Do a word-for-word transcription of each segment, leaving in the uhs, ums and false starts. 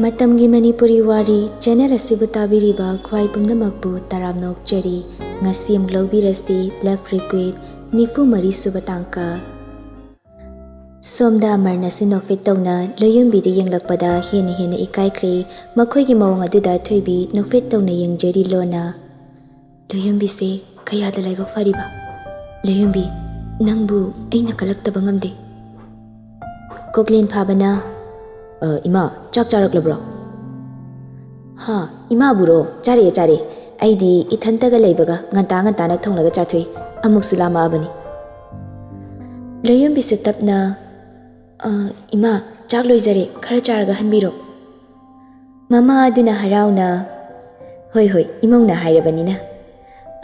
ꯃꯇꯝꯒꯤ ꯃꯅꯤꯄꯨꯔꯤ ꯋꯥꯔꯤ ꯆꯦꯅꯦꯜ ꯑꯁꯤꯕꯨ ꯇꯥꯕꯤꯔꯤꯕ ꯈ꯭ꯋꯥꯏ ꯄꯨꯝꯅꯃꯛꯄꯨ ꯇꯔꯥꯝꯅ ꯑꯣꯛꯆꯔꯤ꯫ ꯉꯁꯤ ꯑꯃꯨꯛ ꯂꯧꯕꯤꯔꯁꯤ ꯂꯚ ꯔꯤꯀ꯭ꯋꯦꯠ ꯅꯤꯐꯨ ꯃꯔꯤ ꯁꯨꯕ ꯇꯥꯡꯀꯛ꯫ ꯁꯣꯝꯗ ꯑꯃꯔꯅꯁꯨ ꯅꯣꯛꯐꯦꯠ ꯇꯧꯅ ꯂꯣꯌꯨꯝꯕꯤꯗ ꯌꯦꯡꯂꯛꯄꯗ ꯍꯦꯟꯅ ꯍꯦꯟꯅ ꯏꯀꯥꯏꯈ꯭ꯔꯦ꯫ ꯃꯈꯣꯏꯒꯤ ꯃꯑꯣꯡ ꯑꯗꯨꯗ ꯊꯣꯏꯕꯤ ꯅꯣꯛꯐꯦꯠ ꯇꯧꯅ ꯌꯦꯡꯖꯔꯤ ꯂꯣꯟꯅ꯫ ꯂꯣꯌꯨꯝꯕꯤꯁꯦ ꯀꯌꯥꯗ ꯂꯥꯏꯕꯛ ꯐꯔꯤꯕ꯫ ꯂꯣꯌꯨꯝꯕꯤ, ꯅꯪꯕꯨ ꯑꯩꯅ ꯀꯜꯂꯛꯇꯕ ꯉꯝꯗꯦ꯫ ꯀꯣꯛꯂꯦꯟ ꯐꯥꯕꯅ, "ꯑ, ꯏꯃꯥ, ꯆꯥꯛ ꯆꯥꯔꯛꯂꯕ꯭ꯔꯣ?" "ꯍꯥ, ꯏꯃꯥꯕꯨꯔꯣ? ꯆꯥꯔꯦ, ꯆꯥꯔꯦ꯫ ꯑꯩꯗꯤ ꯏꯊꯟꯇꯒ ꯂꯩꯕꯒ ꯉꯟꯇꯥ ꯉꯟꯇꯥꯅ ꯊꯣꯡꯂꯒ ꯆꯥꯊꯣꯛꯏ꯫ ꯑꯃꯨꯛꯁꯨ ꯂꯥꯝꯃꯛꯑꯕꯅꯤ꯫" ꯂꯣꯌꯨꯝꯕꯤꯁꯨ ꯇꯞꯅ, "ꯑ, ꯏꯃꯥ, ꯆꯥꯛ ꯂꯣꯏꯖꯔꯦ, ꯈꯔ ꯆꯥꯔꯒ ꯍꯟꯕꯤꯔꯣ꯫" ꯃꯃꯥ ꯑꯗꯨꯅ ꯍꯔꯥꯎꯅ, "ꯍꯣꯏ, ꯍꯣꯏ, ꯏꯃꯧꯅ ꯍꯥꯏꯔꯕꯅꯤꯅ꯫"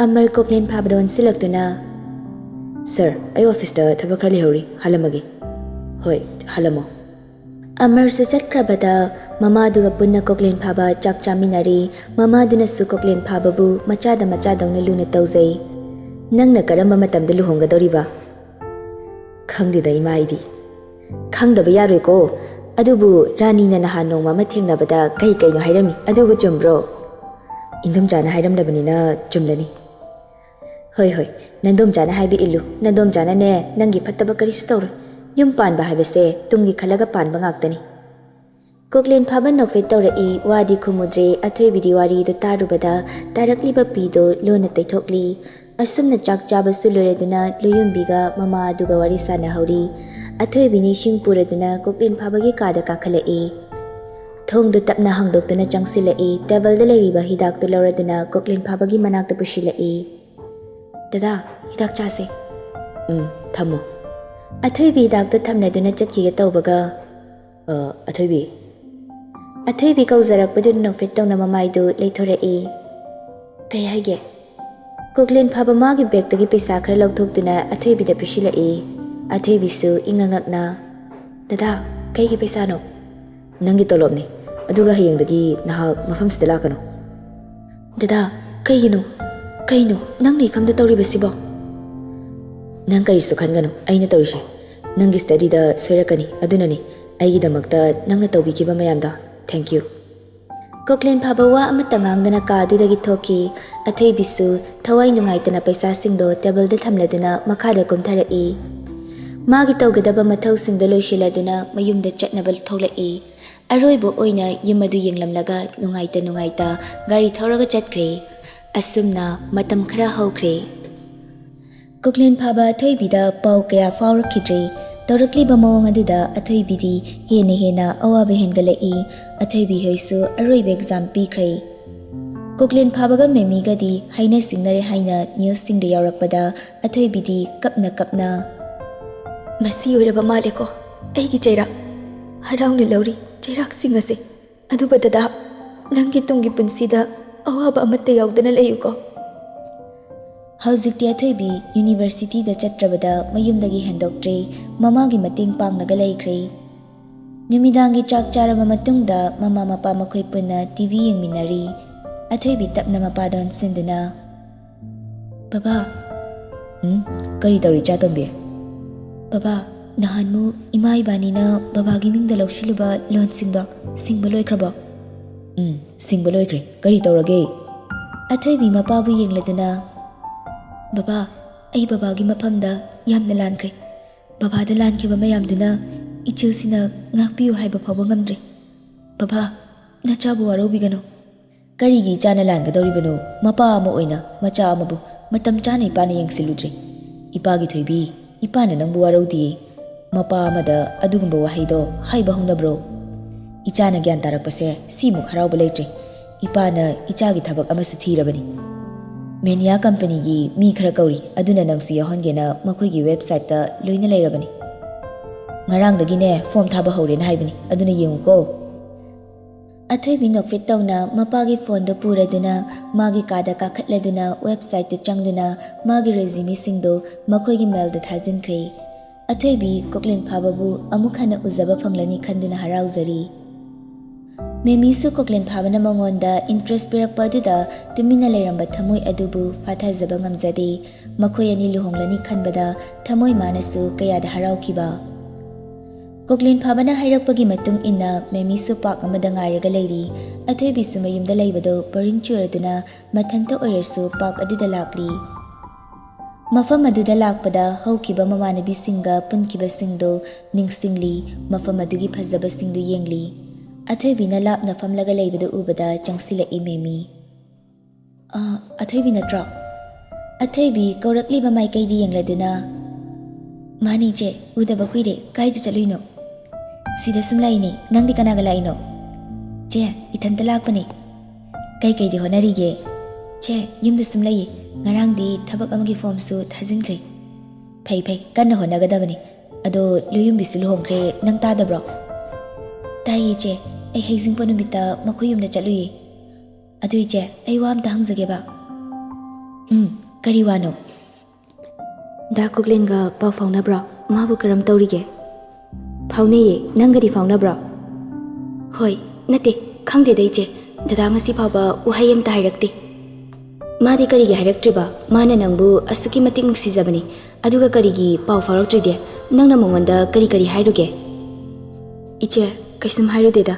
ꯑꯃꯔ ꯀꯣꯛꯂꯦꯟ ꯐꯥꯕꯗ ꯑꯣꯟꯁꯤꯜꯂꯛꯇꯨꯅ, "ꯁꯥꯔ, ꯑꯩ ꯑꯣꯐꯤꯁꯇ ꯊꯕꯛ ꯈꯔ ꯂꯩꯍꯧꯔꯤ, ꯍꯜꯂꯝꯃꯒꯦ꯫" "ꯍꯣꯏ, ꯍꯜꯂꯝꯃꯣ꯫" ꯑꯃꯔꯁꯨ ꯆꯠꯈ꯭ꯔꯕꯗ ꯃꯃꯥꯗꯨꯒ ꯄꯨꯟꯅ ꯀꯣꯛꯂꯦꯟ ꯐꯥꯕ ꯆꯥꯛ ꯆꯥꯃꯤꯟꯅꯔꯤ꯫ ꯃꯃꯥꯗꯨꯅꯁꯨ ꯀꯣꯛꯂꯦꯟ ꯐꯥꯕꯕꯨ ꯃꯆꯥꯗ ꯃꯆꯥꯗꯧꯅ ꯂꯨꯅ ꯇꯧꯖꯩ꯫ "ꯅꯪꯅ ꯀꯔꯝꯕ ꯃꯇꯝꯗ ꯂꯨꯍꯣꯡꯒꯗꯧꯔꯤꯕ?" "ꯈꯪꯗꯦꯗ ꯏꯃꯥ ꯑꯩꯗꯤ꯫" "ꯈꯪꯗꯕ ꯌꯥꯔꯣꯏꯀꯣ꯫ ꯑꯗꯨꯕꯨ ꯔꯥꯅꯤꯅ ꯅꯍꯥꯟ ꯅꯣꯡꯃ ꯑꯃ ꯊꯦꯡꯅꯕꯗ ꯀꯩ ꯀꯩꯅꯣ ꯍꯥꯏꯔꯝꯃꯤ, ꯑꯗꯨꯕꯨ ꯆꯨꯝꯕ꯭ꯔꯣ?" "ꯏꯟꯗꯣꯝꯆꯥꯅ ꯍꯥꯏꯔꯝꯂꯕꯅꯤꯅ ꯆꯨꯝꯂꯅꯤ꯫" "ꯍꯣꯏ, ꯍꯣꯏ, ꯅꯟꯗꯣꯝꯆꯥꯅ ꯍꯥꯏꯕ ꯏꯜꯂꯨ꯫ ꯅꯟꯗꯣꯝꯆꯥꯅꯅꯦ, ꯅꯪꯒꯤ ꯐꯠꯇꯕ ꯀꯔꯤꯁꯨ ꯇꯧꯔꯣꯏ꯫ ꯌꯨꯝ ꯄꯥꯟꯕ ꯍꯥꯏꯕꯁꯦ ꯇꯨꯡꯒꯤ ꯈꯜꯂꯒ ꯄꯥꯟꯕ ꯉꯥꯛꯇꯅꯤ꯫" ꯀꯣꯛꯂꯦꯟ ꯐꯥꯕ ꯅꯣꯛꯐꯦꯠ ꯇꯧꯔꯛꯏ, ꯋꯥꯗꯤ ꯈꯨꯝꯃꯨꯗ꯭ꯔꯦ꯫ ꯑꯊꯣꯏꯕꯤꯗꯤ ꯋꯥꯔꯤꯗꯨ ꯇꯥꯔꯨꯕꯗ ꯇꯥꯔꯛꯂꯤꯕ ꯄꯤꯗꯨ ꯂꯣꯟꯅ ꯇꯩꯊꯣꯛꯂꯤ꯫ ꯑꯁꯨꯝꯅ ꯆꯥꯛ ꯆꯥꯕꯁꯨ ꯂꯣꯏꯔꯗꯨꯅ ꯂꯣꯌꯨꯝꯕꯤꯒ ꯃꯃꯥ ꯑꯗꯨꯒ ꯋꯥꯔꯤ ꯁꯥꯟꯅꯍꯧꯔꯤ꯫ ꯑꯊꯣꯏꯕꯤꯅ ꯏꯁꯤꯡ ꯄꯨꯔꯗꯨꯅ ꯀꯣꯛꯂꯦꯟ ꯐꯥꯕꯒꯤ ꯀꯥꯗ ꯀꯥꯈꯠꯂꯛꯏ꯫ ꯊꯣꯡꯗꯨ ꯇꯞꯅ ꯍꯥꯡꯗꯣꯛꯇꯨꯅ ꯆꯪꯁꯤꯜꯂꯛꯏ꯫ ꯇꯦꯕꯜꯗ ꯂꯩꯔꯤꯕ ꯍꯤꯗꯥꯛꯇꯨ ꯂꯧꯔꯗꯨꯅ ꯀꯣꯛꯂꯦꯟ ꯐꯥꯕꯒꯤ ꯃꯅꯥꯛꯇ ꯄꯨꯁꯤꯜꯂꯛꯏ꯫ "ꯗꯗꯥ, ꯍꯤꯗꯥꯛ ꯆꯥꯁꯦ꯫" "ꯎꯝ, ꯊꯝꯃꯣ꯫" ꯑꯊꯣꯏꯕꯤ ꯍꯤꯗꯥꯛꯇꯨ ꯊꯝꯂꯗꯨꯅ ꯆꯠꯈꯤꯒꯦ ꯇꯧꯕꯒ, "ꯑ, ꯑꯊꯣꯏꯕꯤ꯫" ꯑꯊꯣꯏꯕꯤ ꯀꯧꯖꯔꯛꯄꯗꯨ ꯅꯣꯛꯐꯦꯠ ꯇꯧꯅ ꯃꯃꯥꯏꯗꯨ ꯂꯩꯊꯣꯔꯛꯏ꯫ "ꯀꯩ ꯍꯥꯏꯒꯦ?" ꯀꯣꯛꯂꯦꯟ ꯐꯥꯕ ꯃꯥꯒꯤ ꯕꯦꯒꯇꯒꯤ ꯄꯩꯁꯥ ꯈꯔ ꯂꯧꯊꯣꯛꯇꯨꯅ ꯑꯊꯣꯏꯕꯤꯗ ꯄꯤꯁꯤꯜꯂꯛꯏ꯫ ꯑꯊꯣꯏꯕꯤꯁꯨ ꯏꯉꯛ ꯉꯛꯅ, "ꯗꯗꯥ, ꯀꯩꯒꯤ ꯄꯩꯁꯥꯅꯣ?" "ꯅꯪꯒꯤ ꯇꯣꯂꯣꯞꯅꯤ꯫ ꯑꯗꯨꯒ ꯍꯌꯦꯡꯗꯒꯤ ꯅꯍꯥꯛ ꯃꯐꯝꯁꯤꯗ ꯂꯥꯛꯀꯅꯨ꯫" "ꯗꯗꯥ, ꯀꯩꯒꯤꯅꯣ? ꯀꯩꯅꯣ ꯅꯪꯅ ꯏꯐꯝꯗ ꯇꯧꯔꯤꯕꯁꯤꯕꯣ?" "ꯅꯪ ꯀꯔꯤꯁꯨ ꯈꯟꯒꯅꯨ, ꯑꯩꯅ ꯇꯧꯔꯤꯁꯦ꯫ ꯅꯪꯒꯤ ꯁ꯭ꯇꯗꯤꯗ ꯁꯣꯏꯔꯛꯀꯅꯤ, ꯑꯗꯨꯅꯅꯤ ꯑꯩꯒꯤꯗꯃꯛꯇ ꯅꯪꯅ ꯇꯧꯕꯤꯈꯤꯕ ꯃꯌꯥꯝꯗꯣ Thank you. ꯀꯣꯀ꯭ꯂꯦꯟ ꯐꯥꯕ ꯋꯥ ꯑꯃꯠꯇ ꯉꯥꯡꯗꯅ ꯀꯥꯗꯨꯗꯒꯤ ꯊꯣꯛꯈꯤ꯫ ꯑꯊꯣꯏꯕꯤꯁꯨ ꯊꯋꯥꯏ ꯅꯨꯡꯉꯥꯏꯇꯅ ꯄꯩꯁꯥꯁꯤꯡꯗꯣ ꯇꯦꯕꯜꯗ ꯊꯝꯂꯗꯨꯅ ꯃꯈꯥꯗ ꯀꯨꯝꯊꯔꯛꯏ꯫ ꯃꯥꯒꯤ ꯇꯧꯒꯗꯕ ꯃꯊꯧꯁꯤꯡꯗꯣ ꯂꯣꯏꯁꯤꯜꯂꯗꯨꯅ ꯃꯌꯨꯝꯗ ꯆꯠꯅꯕ ꯊꯣꯛꯂꯛꯏ꯫ ꯑꯔꯣꯏꯕ ꯑꯣꯏꯅ ꯌꯨꯝ ꯑꯗꯨ ꯌꯦꯡꯂꯝꯂꯒ ꯅꯨꯡꯉꯥꯏꯇ ꯅꯨꯡꯉꯥꯏꯇ ꯒꯥꯔꯤ ꯊꯧꯔꯒ ꯆꯠꯈ꯭ꯔꯦ꯫ ꯑꯁꯨꯝꯅ ꯃꯇꯝ ꯈꯔ ꯍꯧꯈ꯭ꯔꯦ꯫ ꯀꯣꯀ꯭ꯂꯦꯟ ꯐꯥꯕ ꯑꯊꯣꯏꯕꯤꯗ ꯄꯥꯎ ꯀꯌꯥ ꯐꯥꯎꯔꯛꯈꯤꯗ꯭ꯔꯦ꯫ ꯇꯧꯔꯛꯂꯤꯕ ꯃꯑꯣꯡ ꯑꯗꯨꯗ ꯑꯊꯣꯏꯕꯤꯗꯤ ꯍꯦꯟꯅ ꯍꯦꯟꯅ ꯑꯋꯥꯕ ꯍꯦꯟꯒꯠꯂꯛꯏ꯫ ꯑꯊꯣꯏꯕꯤ ꯍꯣꯏꯁꯨ ꯑꯔꯣꯏꯕ ꯑꯦꯛꯖꯥꯝ ꯄꯤꯈ꯭ꯔꯦ꯫ ꯀꯣꯀ꯭ꯂꯦꯟ ꯐꯥꯕꯒ ꯃꯦꯃꯤꯒꯗꯤ ꯍꯥꯏꯅ ꯁꯤꯡꯅꯔꯦ ꯍꯥꯏꯅ ꯅ꯭ꯌꯨꯁꯁꯤꯡꯗ ꯌꯥꯎꯔꯛꯄꯗ ꯑꯊꯣꯏꯕꯤꯗꯤ ꯀꯞꯅ ꯀꯞꯅ, "ꯃꯁꯤ ꯑꯣꯏꯔꯕ ꯃꯥꯜꯂꯦꯀꯣ ꯑꯩꯒꯤ ꯆꯩꯔꯥꯛ꯫ ꯍꯔꯥꯎꯅ ꯂꯧꯔꯤ ꯆꯩꯔꯥꯛꯁꯤꯡ ꯑꯁꯦ꯫ ꯑꯗꯨꯕꯨ ꯗꯗꯥ, ꯅꯪꯒꯤ ꯇꯨꯡꯒꯤ ꯄꯨꯟꯁꯤꯗ ꯑꯋꯥꯕ ꯑꯃꯠꯇ ꯌꯥꯎꯗꯅ ꯂꯩꯌꯨꯀꯣ꯫" ꯍꯧꯖꯤꯛꯇꯤ ꯑꯊꯣꯏꯕꯤ ꯌꯨꯅꯤꯚꯔꯁꯤꯇꯤꯗ ꯆꯠꯇ꯭ꯔꯕꯗ ꯃꯌꯨꯝꯗꯒꯤ ꯍꯦꯟꯗꯣꯛꯇ꯭ꯔꯦ꯫ ꯃꯃꯥꯒꯤ ꯃꯇꯦꯡ ꯄꯥꯡꯂꯒ ꯂꯩꯈ꯭ꯔꯦ꯫ ꯅꯨꯃꯤꯗꯥꯡꯒꯤ ꯆꯥꯛ ꯆꯥꯔꯕ ꯃꯇꯨꯡꯗ ꯃꯃꯥ ꯃꯄꯥ ꯃꯈꯣꯏ ꯄꯨꯟꯅ ꯇꯤ ꯚꯤ ꯌꯦꯡꯃꯤꯟꯅꯔꯤ꯫ ꯑꯊꯣꯏꯕꯤ ꯇꯞꯅ ꯃꯄꯥꯗ ꯑꯣꯟꯁꯤꯟꯗꯨꯅ, "ꯕꯕꯥ꯫" "ꯎꯝ? ꯀꯔꯤ ꯇꯧꯔꯤ, ꯏꯆꯥꯇꯣꯝꯕꯤ?" "ꯕꯕꯥ, ꯅꯍꯥꯟꯃꯨꯛ ꯏꯃꯥ ꯏꯕꯥꯅꯤꯅ ꯕꯕꯥꯒꯤ ꯃꯤꯡꯗ ꯂꯧꯁꯤꯜꯂꯨꯕ ꯂꯣꯟꯁꯤꯡꯗꯣ ꯁꯤꯡꯕ ꯂꯣꯏꯈ꯭ꯔꯕꯣ?" "ꯎꯝ, ꯁꯤꯡꯕ ꯂꯣꯏꯈ꯭ꯔꯦ꯫ ꯀꯔꯤ ꯇꯧꯔꯒꯦ?" ꯑꯊꯣꯏꯕꯤ ꯃꯄꯥꯕꯨ ꯌꯦꯡꯂꯗꯨꯅ, "ꯕꯕꯥ, ꯑꯩ ꯕꯕꯥꯒꯤ ꯃꯐꯝꯗ ꯌꯥꯝꯅ ꯂꯥꯟꯈ꯭ꯔꯦ꯫ ꯕꯕꯥꯗ ꯂꯥꯟꯈꯤꯕ ꯃꯌꯥꯝꯗꯨꯅ ꯏꯆꯤꯜꯁꯤꯅ ꯉꯥꯛꯄꯤꯌꯨ ꯍꯥꯏꯕ ꯐꯥꯎꯕ ꯉꯝꯗ꯭ꯔꯦ꯫ ꯕꯕꯥ, ꯅꯆꯥꯕꯨ ꯋꯥꯔꯧꯕꯤꯒꯅꯨ꯫" "ꯀꯔꯤꯒꯤ ꯏꯆꯥꯅ ꯂꯥꯟꯒꯗꯧꯔꯤꯕꯅꯣ? ꯃꯄꯥ ꯑꯃ ꯑꯣꯏꯅ ꯃꯆꯥ ꯑꯃꯕꯨ ꯃꯇꯝ ꯆꯥꯅ ꯏꯄꯥꯅ ꯌꯦꯡꯁꯤꯜꯂꯨꯗ꯭ꯔꯦ꯫ ꯏꯄꯥꯒꯤ ꯊꯣꯏꯕꯤ, ꯏꯄꯥꯅ ꯅꯪꯕꯨ ꯋꯥꯔꯧꯗꯤꯌꯦ꯫ ꯃꯄꯥ ꯑꯃꯗ ꯑꯗꯨꯒꯨꯝꯕ ꯋꯥꯍꯩꯗꯣ ꯍꯥꯏꯕ ꯍꯧꯅꯕ꯭ꯔꯣ? ꯏꯆꯥꯅ ꯒ꯭ꯌꯥꯟ ꯇꯥꯔꯛꯄꯁꯦ ꯁꯤꯃꯨꯛ ꯍꯔꯥꯎꯕ ꯂꯩꯇ꯭ꯔꯦ꯫ ꯏꯄꯥꯅ ꯏꯆꯥꯒꯤ ꯊꯕꯛ ꯑꯃꯁꯨ ꯊꯤꯔꯕꯅꯤ꯫ ꯃꯦꯅꯤꯌꯥ ꯀꯝꯄꯅꯤꯒꯤ ꯃꯤ ꯈꯔ ꯀꯧꯔꯤ, ꯑꯗꯨꯅ ꯅꯪꯁꯨ ꯌꯥꯎꯍꯟꯒꯦꯅ ꯃꯈꯣꯏꯒꯤ ꯋꯦꯕꯁꯥꯏꯠꯇ ꯂꯣꯏꯅ ꯂꯩꯔꯕꯅꯤ꯫ ꯉꯔꯥꯡꯗꯒꯤꯅꯦ ꯐꯣꯝ ꯊꯥꯕ ꯍꯧꯔꯦꯅ ꯍꯥꯏꯕꯅꯤ, ꯑꯗꯨꯅ ꯌꯦꯡꯉꯨꯀꯣ꯫" ꯑꯊꯣꯏꯕꯤ ꯅꯣꯛꯐꯦꯠ ꯇꯧꯅ ꯃꯄꯥꯒꯤ ꯐꯣꯟꯗꯨ ꯄꯨꯔꯗꯨꯅ ꯃꯥꯒꯤ ꯀꯥꯗ ꯀꯥꯈꯠꯂꯗꯨꯅ ꯋꯦꯕꯁꯥꯏꯠꯇꯨ ꯆꯪꯗꯨꯅ ꯃꯥꯒꯤ ꯔꯦꯖꯤꯃꯤꯁꯤꯡꯗꯨ ꯃꯈꯣꯏꯒꯤ ꯃꯦꯜꯗ ꯊꯥꯖꯤꯟꯈ꯭ꯔꯦ꯫ ꯑꯊꯣꯏꯕꯤ ꯀꯣꯀ꯭ꯂꯦꯟ ꯐꯥꯕꯕꯨ ꯑꯃꯨꯛ ꯍꯟꯅ ꯎꯖꯕ ꯐꯪꯂꯅꯤ ꯈꯟꯗꯨꯅ ꯍꯔꯥꯎꯖꯔꯤ꯫ ꯃꯦꯃꯤꯁꯨ ꯀꯣꯀ꯭ꯂꯦꯟ ꯐꯥꯕꯅ ꯃꯉꯣꯟꯗ ꯏꯟꯇꯔꯦꯁ ꯄꯤꯔꯛꯄ ꯑꯗꯨꯗ ꯇꯨꯃꯤꯟꯅ ꯂꯩꯔꯝꯕ ꯊꯃꯣꯏ ꯑꯗꯨꯕꯨ ꯐꯥꯊꯖꯕ ꯉꯝꯖꯗꯦ꯫ ꯃꯈꯣꯏ ꯑꯅꯤ ꯂꯨꯍꯣꯡꯂꯅꯤ ꯈꯟꯕꯗ ꯊꯃꯣꯏ ꯃꯥꯅꯁꯨ ꯀꯌꯥꯗ ꯍꯔꯥꯎꯈꯤꯕ꯫ ꯀꯣꯛꯂꯦꯟ ꯐꯥꯕꯅ ꯍꯥꯏꯔꯛꯄꯒꯤ ꯃꯇꯨꯡ ꯏꯟꯅ ꯃꯦꯃꯤꯁꯨ ꯄꯥꯔꯛ ꯑꯃꯗ ꯉꯥꯏꯔꯒ ꯂꯩꯔꯤ꯫ ꯑꯊꯣꯏꯕꯤꯁꯨ ꯃꯌꯨꯝꯗ ꯂꯩꯕꯗꯨ ꯕꯣꯔꯤꯡ ꯆꯨꯔꯗꯨꯅ ꯃꯊꯟꯇ ꯑꯣꯏꯔꯁꯨ ꯄꯥꯔꯛ ꯑꯗꯨꯗ ꯂꯥꯛꯂꯤ꯫ ꯃꯐꯝ ꯑꯗꯨꯗ ꯂꯥꯛꯄꯗ ꯍꯧꯈꯤꯕ ꯃꯃꯥꯟꯅꯕꯤꯁꯤꯡꯒ ꯄꯨꯟꯈꯤꯕꯁꯤꯡꯗꯨ ꯅꯤꯡꯁꯤꯡꯂꯤ꯫ ꯃꯐꯝ ꯑꯗꯨꯒꯤ ꯐꯖꯕꯁꯤꯡꯗꯨ ꯌꯦꯡꯂꯤ꯫ ꯑꯊꯣꯏꯕꯤꯅ ꯂꯥꯞꯅ ꯐꯝꯂꯒ ꯂꯩꯕꯗꯨ ꯎꯕꯗ ꯆꯪꯁꯤꯜꯂꯛꯏ ꯃꯦꯃꯤ꯫ "ꯑ, ꯑꯊꯣꯏꯕꯤ ꯅꯠꯇ꯭ꯔꯣ?" ꯑꯊꯣꯏꯕꯤ ꯀꯧꯔꯛꯂꯤꯕ ꯃꯥꯏꯀꯩꯗ ꯌꯦꯡꯂꯗꯨꯅ, "ꯃꯥꯅꯤ ꯏꯆꯦ, ꯎꯗꯕ ꯀꯨꯏꯔꯦ, ꯀꯥꯏꯗ ꯆꯠꯂꯨꯏꯅꯣ?" "ꯁꯤꯗ ꯁꯨꯝ ꯂꯥꯛꯏꯅꯦ, ꯅꯪꯗꯤ ꯀꯅꯥꯒ ꯂꯥꯛꯏꯅꯣ?" "ꯆꯦ, ꯏꯊꯟꯇ ꯂꯥꯛꯄꯅꯦ꯫" "ꯀꯩꯀꯩꯗꯤ ꯍꯣꯠꯅꯔꯤꯒꯦ?" "ꯆꯦ, ꯌꯨꯝꯗ ꯁꯨꯝ ꯂꯩꯌꯦ, ꯉꯔꯥꯡꯗꯤ ꯊꯕꯛ ꯑꯃꯒꯤ ꯐꯣꯔꯝꯁꯨ ꯊꯥꯖꯤꯟꯈ꯭ꯔꯦ꯫" "ꯐꯩ ꯐꯩ, ꯀꯟꯅ ꯍꯣꯠꯅꯒꯗꯕꯅꯤ꯫ ꯑꯗꯣ ꯂꯨꯌꯨꯝꯕꯤꯁꯨ ꯂꯨꯍꯣꯡꯈ꯭ꯔꯦ, ꯅꯪ ꯇꯥꯗꯕ꯭ꯔꯣ?" "ꯇꯥꯏꯌꯦ ꯏꯆꯦ, ꯑꯩ ꯍꯩꯖꯤꯡꯄꯣꯠ ꯅꯨꯃꯤꯠꯇ ꯃꯈꯣꯏ ꯌꯨꯝꯗ ꯆꯠꯂꯨꯏꯌꯦ꯫" "ꯑꯗꯨ ꯏꯆꯦ, ꯑꯩ ꯋꯥ ꯑꯝꯇ ꯍꯪꯖꯒꯦꯕ꯫" "ꯎꯝ, ꯀꯔꯤ ꯋꯥꯅꯣ?" "ꯗꯥ ꯀꯣꯛꯂꯦꯟꯒ ꯄꯥꯎ ꯐꯥꯎꯅꯕ꯭ꯔꯣ? ꯃꯥꯕꯨ ꯀꯔꯝ ꯇꯧꯔꯤꯒꯦ?" "ꯐꯥꯎꯅꯩꯌꯦ, ꯅꯪꯒꯗꯤ ꯐꯥꯎꯅꯕ꯭ꯔꯣ?" "ꯍꯣꯏ, ꯅꯠꯇꯦ, ꯈꯪꯗꯦꯗ ꯏꯆꯦ, ꯗꯗꯥ ꯉꯁꯤ ꯐꯥꯎꯕ ꯋꯥꯍꯩ ꯑꯝꯇ ꯍꯥꯏꯔꯛꯇꯦ꯫" "ꯃꯥꯗꯤ ꯀꯔꯤꯒꯤ ꯍꯥꯏꯔꯛꯇ꯭ꯔꯤꯕ? ꯃꯥꯅ ꯅꯪꯕꯨ ꯑꯁꯨꯛꯀꯤ ꯃꯇꯤꯛ ꯅꯨꯡꯁꯤꯖꯕꯅꯤ, ꯑꯗꯨꯒ ꯀꯔꯤꯒꯤ ꯄꯥꯎ ꯐꯥꯎꯔꯛꯇ꯭ꯔꯤꯗꯤ? ꯅꯪꯅ ꯃꯉꯣꯟꯗ ꯀꯔꯤ ꯀꯔꯤ ꯍꯥꯏꯔꯨꯒꯦ?" "ꯏꯆꯦ, ꯀꯩꯁꯨꯝ ꯍꯥꯏꯔꯨꯗꯦꯗ,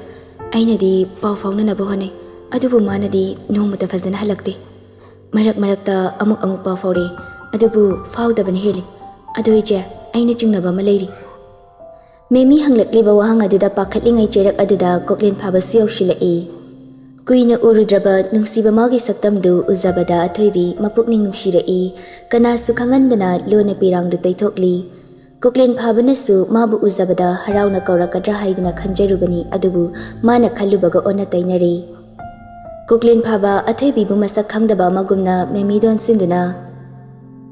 ꯑꯩꯅꯗꯤ ꯄꯥꯎ ꯐꯥꯎꯅꯅꯕ ꯍꯣꯠꯅꯩ, ꯑꯗꯨꯕꯨ ꯃꯥꯅꯗꯤ ꯅꯣꯡꯃꯇ ꯐꯖꯅ ꯍꯜꯂꯛꯇꯦ꯫ ꯃꯔꯛ ꯃꯔꯛꯇ ꯑꯃꯨꯛ ꯑꯃꯨꯛ ꯄꯥꯎ ꯐꯥꯎꯔꯛꯏ, ꯑꯗꯨꯕꯨ ꯐꯥꯎꯗꯕꯅ ꯍꯦꯜꯂꯤ꯫ ꯑꯗꯣ ꯏꯆꯦ, ꯑꯩꯅ ꯆꯤꯡꯅꯕ ꯑꯃ ꯂꯩꯔꯤ꯫" ꯃꯦꯃꯤ ꯍꯪꯂꯛꯂꯤꯕ ꯋꯥꯍꯪ ꯑꯗꯨꯗ ꯄꯥꯈꯠꯂꯤꯉꯩ ꯆꯩꯔꯛ ꯑꯗꯨꯗ ꯀꯣꯛꯂꯦꯟ ꯐꯥꯕꯁꯨ ꯌꯧꯁꯤꯜꯂꯛꯏ꯫ ꯀꯨꯏꯅ ꯎꯔꯨꯗ꯭ꯔꯕ ꯅꯨꯡꯁꯤꯕ ꯃꯥꯒꯤ ꯁꯛꯇꯝꯗꯨ ꯎꯖꯕꯗ ꯑꯊꯣꯏꯕꯤ ꯃꯄꯨꯛꯅꯤꯡ ꯅꯨꯡꯁꯤꯔꯛꯏ꯫ ꯀꯅꯥꯁꯨ ꯈꯪꯍꯟꯗꯅ ꯂꯨꯅ ꯄꯤꯔꯥꯡꯗꯨ ꯇꯩꯊꯣꯛꯂꯤ꯫ ꯀꯣꯛꯂꯦꯟ ꯐꯥꯕꯅꯁꯨ ꯃꯥꯕꯨ ꯎꯖꯕꯗ ꯍꯔꯥꯎꯅ ꯀꯧꯔꯛꯀꯗ꯭ꯔꯥ ꯍꯥꯏꯗꯨꯅ ꯈꯟꯖꯔꯨꯕꯅꯤ, ꯑꯗꯨꯕꯨ ꯃꯥꯅ ꯈꯜꯂꯨꯕꯒ ꯑꯣꯟꯅ ꯇꯩꯅꯔꯦ꯫ ꯀꯣꯛꯂꯦꯟ ꯐꯥꯕ ꯑꯊꯣꯏꯕꯤꯕꯨ ꯃꯁꯛ ꯈꯪꯗꯕ ꯑꯃꯒꯨꯝꯅ ꯃꯦꯃꯤꯗ ꯑꯣꯟꯁꯤꯟꯗꯨꯅ,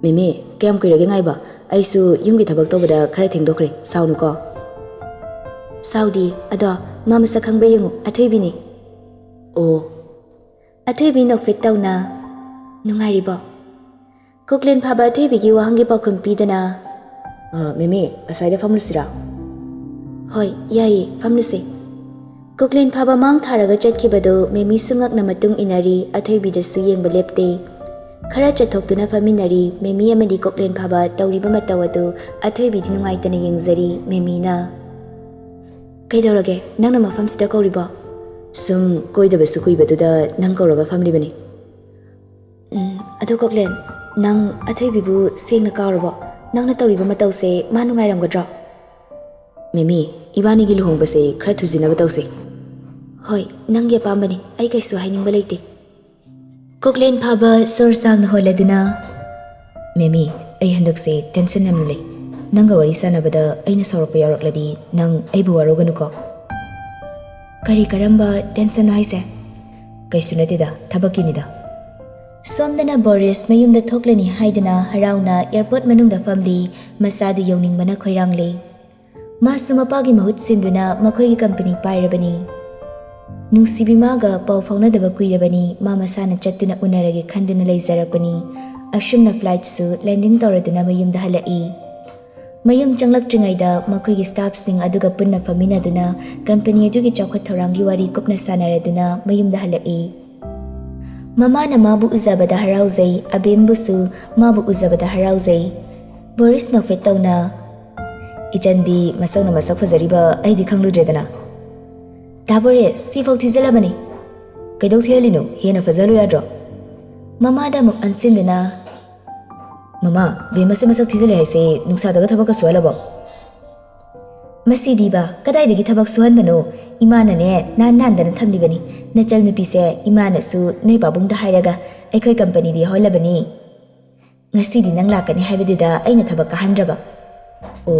"ꯃꯦꯃꯤ, ꯀꯌꯥꯝ ꯀꯨꯏꯔꯒꯦ ꯉꯥꯏꯕ? ꯑꯩꯁꯨ ꯌꯨꯝꯒꯤ ꯊꯕꯛ ꯇꯧꯕꯗ ꯈꯔ ꯊꯦꯡꯗꯣꯛꯈ꯭ꯔꯦ, ꯁꯥꯎꯅꯨꯀꯣ꯫" "ꯁꯥꯎꯗꯤ, ꯑꯗꯣ ꯃꯥ ꯃꯁꯛ ꯈꯪꯕ꯭ꯔꯥ ꯌꯦꯡꯉꯨ, ꯑꯊꯣꯏꯕꯤꯅꯤ꯫" "ꯑꯣ꯫" ꯑꯊꯣꯏꯕꯤ ꯅꯣꯛꯐꯦꯠ ꯇꯧꯅ, "ꯅꯨꯡꯉꯥꯏꯔꯤꯕꯣ?" ꯀꯣꯛꯂꯦꯟ ꯐꯥꯕ ꯑꯊꯣꯏꯕꯤꯒꯤ ꯋꯥꯍꯪꯒꯤ ꯄꯥꯎꯈꯨꯝ ꯄꯤꯗꯅ, "ꯑ, ꯃꯦꯃꯤ, ꯑꯁ꯭ꯋꯥꯏꯗ ꯐꯝꯂꯨꯁꯤꯔꯥ?" "ꯍꯣꯏ, ꯌꯥꯏꯌꯦ, ꯐꯝꯂꯨꯁꯦ꯫" ꯀꯣꯛꯂꯦꯟ ꯐꯥꯕ ꯃꯥꯡ ꯊꯥꯔꯒ ꯆꯠꯈꯤꯕꯗꯨ ꯃꯦꯃꯤꯁꯨ ꯉꯛꯅ ꯃꯇꯨꯡ ꯏꯟꯅꯔꯤ, ꯑꯊꯣꯏꯕꯤꯗꯁꯨ ꯌꯦꯡꯕ ꯂꯦꯞꯇꯦ꯫ ꯈꯔ ꯆꯠꯊꯣꯛꯇꯨꯅ ꯐꯝꯃꯤꯟꯅꯔꯤ꯫ ꯃꯦꯃꯤ ꯑꯃꯗꯤ ꯀꯣꯛꯂꯦꯟ ꯐꯥꯕ ꯇꯧꯔꯤꯕ ꯃꯇꯧ ꯑꯗꯨ ꯑꯊꯣꯏꯕꯤꯗꯤ ꯅꯨꯡꯉꯥꯏꯇꯅ ꯌꯦꯡꯖꯔꯤ꯫ ꯃꯦꯃꯤꯅ, ꯀꯩꯗꯧꯔꯒꯦ? ꯅꯪꯅ ꯃꯐꯝꯁꯤꯗ ꯀꯧꯔꯤꯕꯣ? ꯁꯨꯝ ꯀꯣꯏꯗꯕꯁꯨ ꯀꯨꯏꯕꯗꯨꯗ ꯅꯪ ꯀꯧꯔꯒ ꯐꯝꯂꯤꯕꯅꯤ꯫ ꯎꯝ, ꯑꯗꯣ ꯀꯣꯛꯂꯦꯟ, ꯅꯪ ꯑꯊꯣꯏꯕꯤꯕꯨ ꯁꯦꯡꯅ ꯀꯥꯎꯔꯕꯣ? ꯅꯪꯅ ꯇꯧꯔꯤꯕ ꯃꯇꯧꯁꯦ ꯃꯥ ꯅꯨꯡꯉꯥꯏꯔꯝꯒꯗ꯭ꯔꯣ? ꯃꯦꯃꯤ, ꯏꯕꯥꯅꯤꯒꯤ ꯂꯨꯍꯣꯡꯕꯁꯦ ꯈꯔ ꯊꯨꯖꯤꯟꯅꯕ ꯇꯧꯁꯦ꯫ ꯍꯣꯏ, ꯅꯪꯒꯤ ꯑꯄꯥꯝꯕꯅꯤ, ꯑꯩ ꯀꯩꯁꯨ ꯍꯥꯏꯅꯤꯡꯕ ꯂꯩꯇꯦ꯫ ꯀꯣꯛꯂꯦꯟ ꯐꯥꯕ ꯁꯣꯔ ꯁꯥꯡꯅ ꯍꯣꯜꯂꯗꯨꯅ, ꯃꯦꯃꯤ, ꯑꯩ ꯍꯟꯗꯛꯁꯦ ꯇꯦꯟꯁꯟ ꯌꯥꯝꯅ ꯂꯩ꯫ ꯅꯪꯒ ꯋꯥꯔꯤ ꯁꯥꯟꯅꯕꯗ ꯑꯩꯅ ꯁꯥꯎꯔꯛꯄ ꯌꯥꯎꯔꯛꯂꯗꯤ ꯅꯪ ꯑꯩꯕꯨ ꯋꯥꯔꯧꯒꯅꯨꯀꯣ꯫ ꯀꯔꯤ ꯀꯔꯝꯕ ꯇꯦꯟꯁꯟꯅꯣ ꯍꯥꯏꯁꯦ? ꯀꯩꯁꯨ ꯅꯠꯇꯦꯗ, ꯊꯕꯛꯀꯤꯅꯤꯗ꯫ ꯁꯣꯝꯗꯅ ꯕꯣꯔꯤꯁ ꯃꯌꯨꯝꯗ ꯊꯣꯛꯂꯅꯤ ꯍꯥꯏꯗꯨꯅ ꯍꯔꯥꯎꯅ ꯑꯦꯌꯔꯄꯣꯔꯠ ꯃꯅꯨꯡꯗ ꯐꯝꯂꯤ, ꯃꯆꯥꯗꯨ ꯌꯧꯅꯤꯡꯕꯅ ꯈꯣꯏꯔꯥꯡꯂꯤ꯫ ꯃꯥꯁꯨ ꯃꯄꯥꯒꯤ ꯃꯍꯨꯠ ꯁꯤꯟꯗꯨꯅ ꯃꯈꯣꯏꯒꯤ ꯀꯝꯄꯅꯤ ꯄꯥꯏꯔꯕꯅꯤ꯫ ꯅꯨꯡꯁꯤꯕꯤ ꯃꯥꯒ ꯄꯥꯎ ꯐꯥꯎꯅꯗꯕ ꯀꯨꯏꯔꯕꯅꯤ, ꯃꯥ ꯃꯁꯥꯅ ꯆꯠꯇꯨꯅ ꯎꯅꯔꯒꯦ ꯈꯟꯗꯨꯅ ꯂꯩꯖꯔꯛꯄꯅꯤ꯫ ꯑꯁꯨꯝꯅ ꯐ꯭ꯂꯥꯏꯠꯁꯨ ꯂꯦꯟꯗꯤꯡ ꯇꯧꯔꯗꯨꯅ ꯃꯌꯨꯝꯗ ꯍꯜꯂꯛꯏ꯫ ꯃꯌꯨꯝ ꯆꯪꯂꯛꯇ꯭ꯔꯤꯉꯩꯗ ꯃꯈꯣꯏꯒꯤ ꯁ꯭ꯇꯥꯐꯁꯤꯡ ꯑꯗꯨꯒ ꯄꯨꯟꯅ ꯐꯝꯃꯤꯟꯅꯗꯨꯅ ꯀꯝꯄꯅꯤ ꯑꯗꯨꯒꯤ ꯆꯥꯎꯈꯠ ꯊꯧꯔꯥꯡꯒꯤ ꯋꯥꯔꯤ ꯀꯨꯞꯅ ꯁꯥꯟꯅꯔꯗꯨꯅ ꯃꯌꯨꯝꯗ ꯍꯜꯂꯛꯏ꯫ ꯃꯃꯥꯅ ꯃꯥꯕꯨ ꯎꯖꯕꯗ ꯍꯔꯥꯎꯖꯩ, ꯑꯕꯦꯝꯕꯨꯁꯨ ꯃꯥꯕꯨ ꯎꯖꯕꯗ ꯍꯔꯥꯎꯖꯩ꯫ ꯕꯣꯔꯤꯁ ꯅꯣꯛꯐꯦꯠ ꯇꯧꯅ, "ꯏꯆꯟꯗꯤ ꯃꯁꯛꯅ ꯃꯁꯛ ꯐꯖꯔꯤꯕ ꯑꯩꯗꯤ ꯈꯪꯂꯨꯗ꯭ꯔꯦꯗꯅ꯫ ꯗꯥ ꯕꯣꯔꯤꯁ, ꯁꯤꯐꯥꯎ ꯊꯤꯖꯤꯜꯂꯕꯅꯤ꯫ ꯀꯩꯗꯧ ꯊꯤꯍꯜꯂꯤꯅꯣ? ꯍꯦꯟꯅ ꯐꯖꯍꯜꯂꯨ ꯌꯥꯗ꯭ꯔꯣ?" ꯃꯃꯥꯗ ꯑꯃꯨꯛ ꯑꯟꯁꯤꯟꯗꯨꯅ, "ꯃꯃꯥ, ꯕꯦꯝꯃꯁꯦ ꯃꯁꯛ ꯊꯤꯖꯤꯜꯂꯦ ꯍꯥꯏꯁꯦ ꯅꯨꯡꯁꯥꯗꯒ ꯊꯕꯛꯀ ꯁꯨꯍꯜꯂꯕꯣ?" "ꯃꯁꯤꯗꯤꯕ, ꯀꯗꯥꯏꯗꯒꯤ ꯊꯕꯛ ꯁꯨꯍꯟꯕꯅꯣ? ꯏꯃꯥꯅꯅꯦ ꯅꯥꯟ ꯅꯥꯟꯗꯅ ꯊꯝꯂꯤꯕꯅꯤ꯫ ꯅꯆꯜ ꯅꯨꯄꯤꯁꯦ ꯏꯃꯥꯅꯁꯨ ꯅꯣꯏ ꯄꯥꯕꯨꯡꯗ ꯍꯥꯏꯔꯒ ꯑꯩꯈꯣꯏ ꯀꯝꯄꯅꯤꯗ ꯌꯥꯎꯍꯜꯂꯕꯅꯤ꯫ ꯉꯁꯤꯗꯤ ꯅꯪ ꯂꯥꯛꯀꯅꯤ ꯍꯥꯏꯕꯗꯨꯗ ꯑꯩꯅ ꯊꯕꯛ ꯀꯥꯍꯟꯗ꯭ꯔꯕ꯫" "ꯑꯣ,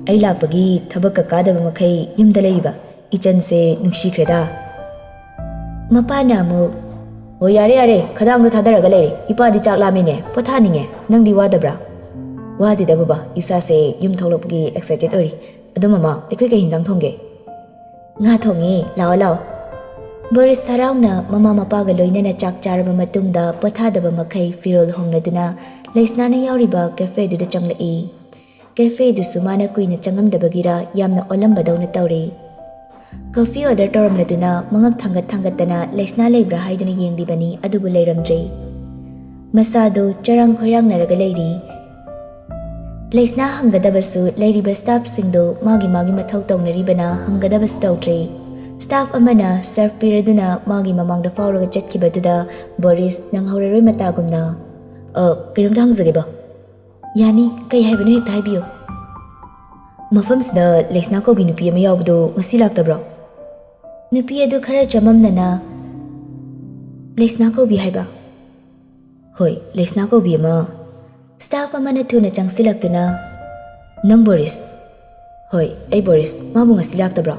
ꯑꯩ ꯂꯥꯛꯄꯒꯤ ꯊꯕꯛꯀ ꯀꯥꯗꯕ ꯃꯈꯩ ꯌꯨꯝꯗ ꯂꯩꯔꯤꯕ? ꯏꯆꯟꯁꯦ ꯅꯨꯡꯁꯤꯈ꯭ꯔꯦꯗ꯫" ꯃꯄꯥꯅ ꯑꯃꯨꯛ, "ꯑꯣ, ꯌꯥꯔꯦ, ꯌꯥꯔꯦ, ꯈꯗꯥꯡꯗꯣ ꯊꯥꯗꯔꯒ ꯂꯩꯔꯦ꯫ ꯏꯄꯥꯗꯤ ꯆꯥꯛ ꯂꯥꯝꯃꯤꯅꯦ, ꯄꯣꯊꯥꯅꯤꯡꯉꯦ꯫ ꯅꯪꯗꯤ ꯋꯥꯗꯕ꯭ꯔꯥ?" "ꯋꯥꯗꯦꯗ ꯕꯕꯥ, ꯏꯁꯥꯁꯦ ꯌꯨꯝ ꯊꯣꯛꯂꯛꯄꯒꯤ ꯑꯦꯛꯁꯥꯏꯇꯦꯠ ꯑꯣꯏꯔꯤ꯫ ꯑꯗꯣ ꯃꯃꯥ, ꯑꯩꯈꯣꯏ ꯀꯩ ꯍꯤꯟꯖꯥꯡ ꯊꯣꯡꯒꯦ?" "ꯉꯥ ꯊꯣꯡꯉꯦ, ꯂꯥꯛꯑꯣ, ꯂꯥꯛꯑꯣ꯫" ꯕꯣꯔꯤꯁ ꯍꯔꯥꯎꯅ ꯃꯃꯥ ꯃꯄꯥꯒ ꯂꯣꯏꯅꯅ ꯆꯥꯛ ꯆꯥꯔꯕ ꯃꯇꯨꯡꯗ ꯄꯣꯊꯥꯗꯕ ꯃꯈꯩ ꯐꯤꯔꯣꯜ ꯍꯣꯡꯂꯗꯨꯅ ꯂꯩꯁꯅꯥꯅ ꯌꯥꯎꯔꯤꯕ ꯀꯦꯐꯦꯗꯨꯗ ꯆꯪꯂꯛꯏ꯫ ꯀꯦꯐꯦꯗꯨꯁꯨ ꯃꯥꯅ ꯀꯨꯏꯅ ꯆꯪꯉꯝꯗꯕꯒꯤꯔ ꯌꯥꯝꯅ ꯑꯣꯜꯂꯝꯕꯗꯧꯅ ꯇꯧꯔꯦ꯫ ꯀꯣꯐꯤ ꯑꯣꯔꯗꯔ ꯇꯧꯔꯝꯂꯗꯨꯅ ꯃꯉꯛ ꯊꯥꯡꯒꯠ ꯊꯥꯡꯒꯠꯇꯅ ꯂꯩꯁꯅꯥ ꯂꯩꯕ꯭ꯔꯥ ꯍꯥꯏꯗꯨꯅ ꯌꯦꯡꯂꯤꯕꯅꯤ, ꯑꯗꯨꯕꯨ ꯂꯩꯔꯝꯗ꯭ꯔꯦ꯫ ꯃꯁꯥꯗꯣ ꯆꯔꯥꯡ ꯈꯣꯏꯔꯥꯡꯅꯔꯒ ꯂꯩꯔꯤ꯫ ꯂꯩꯁꯅꯥ ꯍꯪꯒꯗꯕꯁꯨ ꯂꯩꯔꯤꯕ staffꯁꯤꯡꯗꯨ ꯃꯥꯒꯤ ꯃꯥꯒꯤ ꯃꯊꯧ ꯇꯧꯅꯔꯤꯕꯅ ꯍꯪꯒꯗꯕꯁꯨ ꯇꯧꯗ꯭ꯔꯦ꯫ Staff ꯑꯃꯅ serve ꯄꯤꯔꯗꯨꯅ ꯃꯥꯒꯤ ꯃꯃꯥꯡꯗ ꯐꯥꯎꯔꯒ ꯆꯠꯈꯤꯕꯗꯨꯗ ꯕꯣꯔꯤꯁ ꯅꯪꯍꯧꯔꯔꯣꯏ ꯃꯇꯥꯒꯨꯝꯅ, "ꯑ, ꯀꯩꯅꯣꯝꯇ ꯍꯪꯖꯒꯦꯕ?" "ꯌꯥꯅꯤ, ꯀꯩ ꯍꯥꯏꯕꯅꯣ ꯍꯦꯛꯇ ꯍꯥꯏꯕꯤꯌꯨ꯫" "ꯃꯐꯝꯁꯤꯗ ꯂꯩꯁꯅꯥ ꯀꯧꯕꯤ ꯅꯨꯄꯤ ꯑꯃ ꯌꯥꯎꯕꯗꯨ ꯉꯁꯤ ꯂꯥꯛꯇꯕ꯭ꯔꯣ?" ꯅꯨꯄꯤ ꯑꯗꯨ ꯈꯔ ꯆꯃꯝꯅꯅ, "ꯂꯩꯁꯅꯥ ꯀꯧꯕꯤ ꯍꯥꯏꯕ?" "ꯍꯣꯏ, ꯂꯩꯁꯅꯥ ꯀꯧꯕꯤ ꯑꯃ꯫" Staff ꯑꯃꯅ ꯊꯨꯅ ꯆꯪꯁꯤꯜꯂꯛꯇꯨꯅ, "ꯅꯪ ꯕꯣꯔꯤꯁ?" "ꯍꯣꯏ, ꯑꯩ ꯕꯣꯔꯤꯁ꯫ ꯃꯥꯕꯨ ꯉꯁꯤ ꯂꯥꯛꯇꯕ꯭ꯔꯣ?"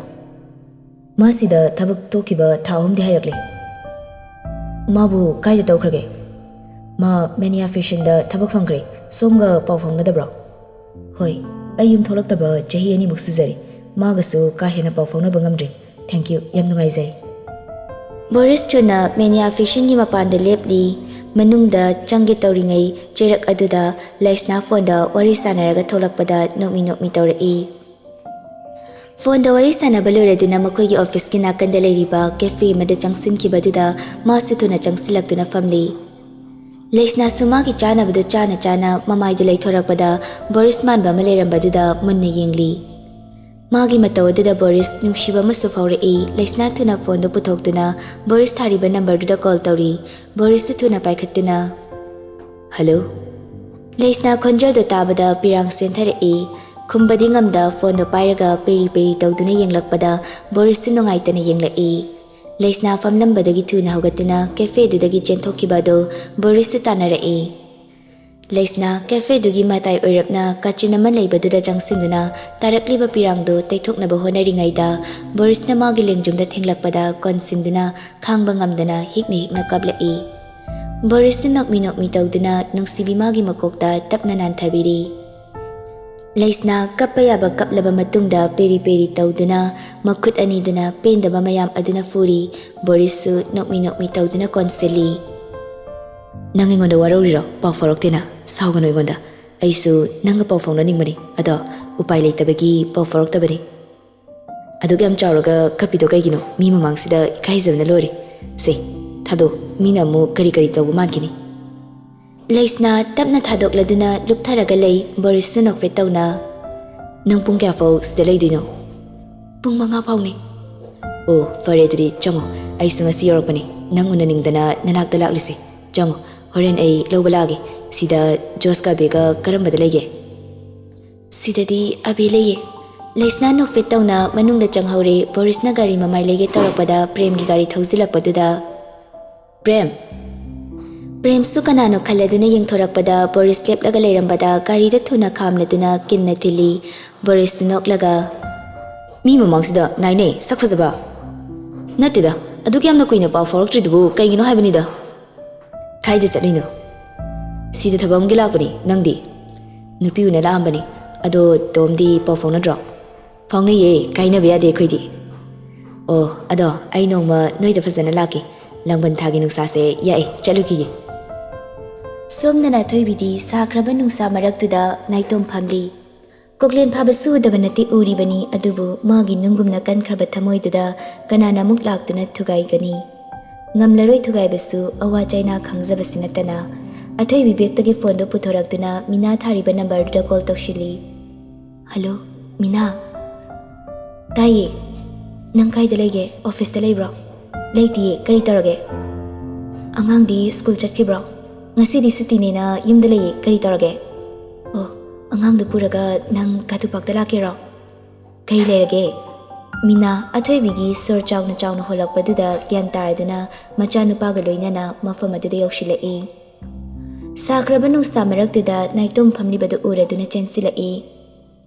"ꯃꯥꯁꯤꯗ ꯊꯕꯛ ꯇꯣꯛꯈꯤꯕ ꯊꯥ ꯑꯍꯨꯝꯗꯤ ꯍꯥꯏꯔꯛꯂꯦ꯫" "ꯃꯥꯕꯨ ꯀꯥꯏꯗ ꯇꯧꯈ꯭ꯔꯒꯦ?" "ꯃꯥ ꯃꯦꯅꯤꯌꯥ ꯐꯦꯁꯟꯗ ꯊꯕꯛ ꯐꯪꯈ꯭ꯔꯦ꯫ ꯁꯣꯝꯒ ꯄꯥꯎ ꯐꯥꯎꯅꯗꯕ꯭ꯔꯣ?" "ꯍꯣꯏ, ꯑꯩ ꯌꯨꯝ ꯊꯣꯛꯂꯛꯇꯕ ꯆꯍꯤ ꯑꯅꯤꯃꯨꯛ ꯁꯨꯖꯔꯦ꯫ ꯃꯥꯒꯁꯨ ꯀꯥ ꯍꯦꯟꯅ ꯄꯥꯎ ꯐꯥꯎꯅꯕ ꯉꯝꯗ꯭ꯔꯦ꯫ Thank you, ꯌꯥꯝ ꯅꯨꯡꯉꯥꯏꯖꯔꯦ꯫" ꯕꯣꯔꯤꯁ ꯊꯨꯅ ꯃꯦꯅꯤꯌꯥ ꯐꯦꯁꯟꯒꯤ ꯃꯄꯥꯟꯗ ꯂꯦꯞꯂꯤ꯫ ꯃꯅꯨꯡꯗ ꯆꯪꯒꯦ ꯇꯧꯔꯤꯉꯩ ꯆꯩꯔꯛ ꯑꯗꯨꯗ ꯂꯩꯁꯅꯥ ꯐꯣꯟꯗ ꯋꯥꯔꯤ ꯁꯥꯟꯅꯔꯒ ꯊꯣꯛꯂꯛꯄꯗ ꯅꯣꯛꯃꯤ ꯅꯣꯛꯃꯤ ꯇꯧꯔꯛꯏ꯫ ꯐꯣꯟꯗ ꯋꯥꯔꯤ ꯁꯥꯟꯅꯕ ꯂꯣꯏꯔꯗꯨꯅ ꯃꯈꯣꯏꯒꯤ ꯑꯣꯐꯤꯁꯀꯤ ꯅꯥꯀꯟꯗ ꯂꯩꯔꯤꯕ cafe ꯑꯃꯗ ꯆꯪꯁꯤꯟꯈꯤꯕꯗꯨꯗ ꯃꯥꯁꯨ ꯊꯨꯅ ꯆꯪꯁꯤꯜꯂꯛꯇꯨꯅ ꯐꯝꯂꯤ꯫ ꯂꯩꯁꯅꯥꯁꯨ ꯃꯥꯒꯤ ꯆꯥꯅꯕꯗꯨ ꯆꯥꯅ ꯆꯥꯅ ꯃꯃꯥꯏꯗꯨ ꯂꯩꯊꯣꯔꯛꯄꯗ ꯕꯣꯔꯤꯁ ꯃꯥꯟꯕ ꯑꯃ ꯂꯩꯔꯝꯕꯗꯨꯗ ꯃꯨꯟꯅ ꯌꯦꯡꯂꯤ꯫ ꯃꯥꯒꯤ ꯃꯇꯧ ꯑꯗꯨꯗ ꯕꯣꯔꯤꯁ ꯅꯨꯡꯁꯤꯕ ꯑꯃꯁꯨ ꯐꯥꯎꯔꯛꯏ꯫ ꯂꯩꯁꯅꯥ ꯊꯨꯅ ꯐꯣꯟꯗꯨ ꯄꯨꯊꯣꯛꯇꯨꯅ ꯕꯣꯔꯤꯁ ꯊꯥꯔꯤꯕ ꯅꯝꯕꯔꯗꯨꯗ ꯀꯣꯜ ꯇꯧꯔꯤ꯫ ꯕꯣꯔꯤꯁꯁꯨ ꯊꯨꯅ ꯄꯥꯏꯈꯠꯇꯨꯅ, "ꯍꯜꯂꯣ?" ꯂꯩꯁꯅꯥ ꯈꯣꯟꯖꯦꯜꯗꯨ ꯇꯥꯕꯗ ꯄꯤꯔꯥꯡ ꯆꯦꯟꯊꯔꯛꯏ꯫ ꯈꯨꯝꯕꯗꯤ ꯉꯝꯗ ꯐꯣꯟꯗꯨ ꯄꯥꯏꯔꯒ ꯄꯦꯔꯤ ꯄꯦꯔꯤ ꯇꯧꯗꯨꯅ ꯌꯦꯡꯂꯛꯄꯗ ꯕꯣꯔꯤꯁꯁꯨ ꯅꯨꯡꯉꯥꯏꯇꯅ ꯌꯦꯡꯂꯛꯏ꯫ ꯂꯩꯁꯅꯥ ꯐꯝꯂꯝꯕꯗꯒꯤ ꯊꯨꯅ ꯍꯧꯒꯠꯇꯨꯅ cafe ꯑꯗꯨꯗꯒꯤ ꯆꯦꯟꯊꯣꯛꯈꯤꯕ ꯑꯗꯨ ꯕꯣꯔꯤꯁꯁꯨ ꯇꯥꯟꯅꯔꯛꯏ꯫ ꯂꯩꯁꯅꯥ cafe ꯑꯗꯨꯒꯤ ꯃꯇꯥꯏ ꯑꯣꯏꯔꯞꯅ ꯀꯥꯆꯤꯟ ꯑꯃ ꯂꯩꯕꯗꯨꯗ ꯆꯪꯁꯤꯟꯗꯨꯅ ꯇꯥꯔꯛꯂꯤꯕ ꯄꯤꯔꯥꯡꯗꯨ ꯇꯩꯊꯣꯛꯅꯕ ꯍꯣꯠꯅꯔꯤꯉꯩꯗ ꯕꯣꯔꯤꯁꯅ ꯃꯥꯒꯤ ꯂꯦꯡꯖꯨꯝꯗ ꯊꯦꯡꯂꯛꯄꯗ ꯀꯣꯟꯁꯤꯟꯗꯨꯅ ꯈꯥꯡꯕ ꯉꯝꯗꯅ ꯍꯤꯛꯅ ꯍꯤꯛꯅ ꯀꯞꯂꯛꯏ꯫ ꯕꯣꯔꯤꯁꯁꯨ ꯅꯣꯛꯃꯤ ꯅꯣꯛꯃꯤ ꯇꯧꯗꯨꯅ ꯅꯨꯡꯁꯤꯕꯤ ꯃꯥꯒꯤ ꯃꯀꯣꯛꯇ ꯇꯞꯅ ꯅꯥꯟꯊꯕꯤꯔꯤ꯫ ꯂꯩꯁꯅꯥ ꯀꯞꯄ ꯌꯥꯕ ꯀꯞꯂꯕ ꯃꯇꯨꯡꯗ ꯄꯦꯔꯤ ꯄꯦꯔꯤ ꯇꯧꯗꯨꯅ ꯃꯈꯨꯠ ꯑꯅꯤꯗꯨꯅ ꯄꯦꯟꯗꯕ ꯃꯌꯥꯝ ꯑꯗꯨꯅ ꯐꯨꯔꯤ꯫ ꯕꯣꯔꯤꯁꯁꯨ ꯅꯣꯛꯃꯤ ꯅꯣꯛꯃꯤ ꯇꯧꯗꯨꯅ ꯀꯣꯟꯁꯤꯜꯂꯤ꯫ "ꯅꯪ ꯑꯩꯉꯣꯟꯗ ꯋꯥꯔꯧꯔꯤꯔꯣ? ꯄꯥꯎ ꯐꯥꯎꯔꯛꯇꯦꯅ? ꯁꯥꯎꯒꯅꯨ ꯑꯩꯉꯣꯟꯗ꯫ ꯑꯩꯁꯨ ꯅꯪꯒ ꯄꯥꯎ ꯐꯥꯎꯅꯅꯤꯡꯕꯅꯤ, ꯑꯗꯣ ꯎꯄꯥꯏ ꯂꯩꯇꯕꯒꯤ ꯄꯥꯎ ꯐꯥꯎꯔꯛꯇꯕꯅꯤ꯫" "ꯑꯗꯨꯛ ꯌꯥꯝ ꯆꯥꯎꯔꯒ ꯀꯞꯄꯤꯗꯣ ꯀꯩꯒꯤꯅꯣ? ꯃꯤ ꯃꯃꯥꯡꯁꯤꯗ ꯏꯀꯥꯏꯖꯕꯅ ꯂꯣꯏꯔꯦ꯫ ꯁꯦ, ꯊꯥꯗꯣꯛ, ꯃꯤꯅ ꯑꯃꯨꯛ ꯀꯔꯤ ꯀꯔꯤ ꯇꯧꯕ ꯃꯥꯟꯈꯤꯅꯤ꯫" ꯂꯩꯁꯅꯥ ꯇꯞꯅ ꯊꯥꯗꯣꯛꯂꯗꯨꯅ ꯂꯨꯞꯊꯔꯒ ꯂꯩ, ꯕꯣꯔꯤꯁꯁꯨ ꯅꯣꯛꯐꯦꯠ ꯇꯧꯅ꯫ "ꯅꯪ ꯄꯨꯡ ꯀꯌꯥ ꯐꯥꯎ ꯁꯤꯗ ꯂꯩꯗꯣꯏꯅꯣ?" "ꯄꯨꯡ ꯃꯉꯥ ꯐꯥꯎꯅꯤ꯫" "ꯑꯣ, ꯐꯔꯦ, ꯑꯗꯨꯗꯤ ꯆꯪꯉꯣ꯫ ꯑꯩꯁꯨ ꯉꯁꯤ ꯌꯧꯔꯛꯄꯅꯤ, ꯅꯪ ꯎꯅꯅꯤꯡꯗꯅ ꯅꯅꯥꯛꯇ ꯂꯥꯛꯂꯤꯁꯦ꯫ ꯆꯪꯉꯣ, ꯍꯣꯔꯦꯟ ꯑꯩ ꯂꯧꯕ ꯂꯥꯛꯑꯒꯦ꯫ ꯁꯤꯗ ꯖꯣꯁꯀ ꯑꯕꯦꯒ ꯀꯔꯝꯕꯗ ꯂꯩꯒꯦ?" "ꯁꯤꯗꯗꯤ ꯑꯕꯦ ꯂꯩꯌꯦ꯫" ꯂꯩꯁꯅꯥ ꯅꯣꯛꯐꯦꯠ ꯇꯧꯅ ꯃꯅꯨꯡꯗ ꯆꯪꯍꯧꯔꯦ꯫ ꯕꯣꯔꯤꯁꯅ ꯒꯥꯔꯤ ꯃꯃꯥꯏ ꯂꯩꯒꯦ ꯇꯧꯔꯛꯄꯗ ꯄ꯭ꯔꯦꯝꯒꯤ ꯒꯥꯔꯤ ꯊꯧꯖꯤꯜꯂꯛꯄꯗꯨꯗ, "ꯄ꯭ꯔꯦꯝ!" ꯄ꯭ꯔꯦꯝꯁꯨ ꯀꯅꯥꯅꯣ ꯈꯜꯂꯗꯨꯅ ꯌꯦꯡꯊꯣꯔꯛꯄꯗ ꯕꯣꯔꯤꯁ ꯂꯦꯞꯂꯒ ꯂꯩꯔꯝꯕꯗ ꯒꯥꯔꯤꯗ ꯊꯨꯅ ꯈꯥꯝꯂꯗꯨꯅ ꯀꯤꯟꯅ ꯊꯤꯜꯂꯤ꯫ ꯕꯣꯔꯤꯁꯁꯨ ꯅꯣꯛꯂꯒ, "ꯃꯤ ꯃꯃꯥꯡꯁꯤꯗ ꯅꯥꯏꯅꯦ, ꯁꯛ ꯐꯖꯕ!" "ꯅꯠꯇꯦꯗ, ꯑꯗꯨꯛ ꯌꯥꯝꯅ ꯀꯨꯏꯅ ꯄꯥꯎ ꯐꯥꯎꯔꯛꯇ꯭ꯔꯤꯗꯨꯕꯨ ꯀꯩꯒꯤꯅꯣ ꯍꯥꯏꯕꯅꯤꯗ?" "ꯀꯥꯏꯗ ꯆꯠꯂꯤꯅꯣ?" "ꯁꯤꯗ ꯊꯕꯛ ꯑꯃꯒꯤ ꯂꯥꯛꯄꯅꯤ꯫ ꯅꯪꯗꯤ?" "ꯅꯨꯄꯤ ꯎꯅ ꯂꯥꯛꯑꯝꯕꯅꯤ꯫ ꯑꯗꯣ ꯇꯣꯝꯗꯤ ꯄꯥꯎ ꯐꯥꯎꯅꯗ꯭ꯔꯣ?" "ꯐꯥꯎꯅꯩꯌꯦ, ꯀꯥꯏꯅꯕ ꯌꯥꯗꯦ ꯑꯩꯈꯣꯏꯗꯤ꯫" "ꯑꯣ, ꯑꯗꯣ ꯑꯩ ꯅꯣꯡꯃ ꯅꯣꯏꯗ ꯐꯖꯅ ꯂꯥꯛꯀꯦ꯫ ꯂꯥꯡꯕꯟ ꯊꯥꯒꯤ ꯅꯨꯡꯁꯥꯁꯦ ꯌꯥꯛꯑꯦ, ꯆꯠꯂꯨꯈꯤꯒꯦ꯫" ꯁꯣꯝꯗꯅ ꯑꯊꯣꯏꯕꯤꯗꯤ ꯁꯥꯈ꯭ꯔꯕ ꯅꯨꯡꯁꯥ ꯃꯔꯛꯇꯨꯗ ꯅꯥꯏꯇꯣꯝ ꯐꯝꯂꯤ꯫ ꯀꯣꯛꯂꯦꯟ ꯐꯥꯕꯁꯨ ꯎꯗꯕ ꯅꯠꯇꯦ ꯎꯔꯤꯕꯅꯤ, ꯑꯗꯨꯕꯨ ꯃꯥꯒꯤ ꯅꯨꯡꯒꯨꯝꯅ ꯀꯟꯈ꯭ꯔꯕ ꯊꯃꯣꯏꯗꯨꯗ ꯀꯅꯥꯅ ꯑꯃꯨꯛ ꯂꯥꯛꯇꯨꯅ ꯊꯨꯒꯥꯏꯒꯅꯤ? ꯉꯝꯂꯔꯣꯏ ꯊꯨꯒꯥꯏꯕꯁꯨ, ꯑꯋꯥ ꯆꯩꯅꯥ ꯈꯪꯖꯕꯁꯤ ꯅꯠꯇꯅ꯫ ꯑꯊꯣꯏꯕꯤ ꯕꯦꯛꯇꯒꯤ ꯐꯣꯟꯗꯨ ꯄꯨꯊꯣꯔꯛꯇꯨꯅ ꯃꯤꯅꯥ ꯊꯥꯔꯤꯕ ꯅꯝꯕꯔꯗꯨꯗ ꯀꯣꯜ ꯇꯧꯁꯤꯜꯂꯤ꯫ "ꯍꯜꯂꯣ, ꯃꯤꯅꯥ꯫" "ꯇꯥꯏꯌꯦ꯫ ꯅꯪ ꯀꯥꯏꯗ ꯂꯩꯒꯦ? ꯑꯣꯐꯤꯁꯇ ꯂꯩꯕ꯭ꯔꯣ?" "ꯂꯩꯇꯤꯌꯦ, ꯀꯔꯤ ꯇꯧꯔꯒꯦ?" "ꯑꯉꯥꯡꯗꯤ ꯁ꯭ꯀꯨꯜ ꯆꯠꯈꯤꯕ꯭ꯔꯣ? ꯉꯁꯤꯗꯤ ꯁꯨꯇꯤꯅꯦꯅ ꯌꯨꯝꯗ ꯂꯩꯌꯦ, ꯀꯔꯤ ꯇꯧꯔꯒꯦ?" "ꯑꯣ, ꯑꯉꯥꯡꯗꯨ ꯄꯨꯔꯒ ꯅꯪ ꯀꯥꯇꯨ ꯄꯥꯛꯇ ꯂꯥꯛꯀꯦꯔꯣ?" "ꯀꯔꯤ ꯂꯩꯔꯒꯦ?" ꯃꯤꯅꯥ ꯑꯊꯣꯏꯕꯤꯒꯤ ꯁꯣꯔ ꯆꯥꯎꯅ ꯆꯥꯎꯅ ꯍꯣꯜꯂꯛꯄꯗꯨꯗ ꯒ꯭ꯌꯥꯟ ꯇꯥꯔꯗꯨꯅ ꯃꯆꯥꯅꯨꯄꯥꯒ ꯂꯣꯏꯅꯅ ꯃꯐꯝ ꯑꯗꯨꯗ ꯌꯧꯁꯤꯜꯂꯛꯏ꯫ ꯁꯥꯈ꯭ꯔꯕ ꯅꯨꯡꯁꯥ ꯃꯔꯛꯇꯨꯗ ꯅꯥꯏꯇꯣꯝ ꯐꯝꯂꯤꯕꯗꯨ ꯎꯔꯗꯨꯅ ꯆꯦꯟꯁꯤꯜꯂꯛꯏ꯫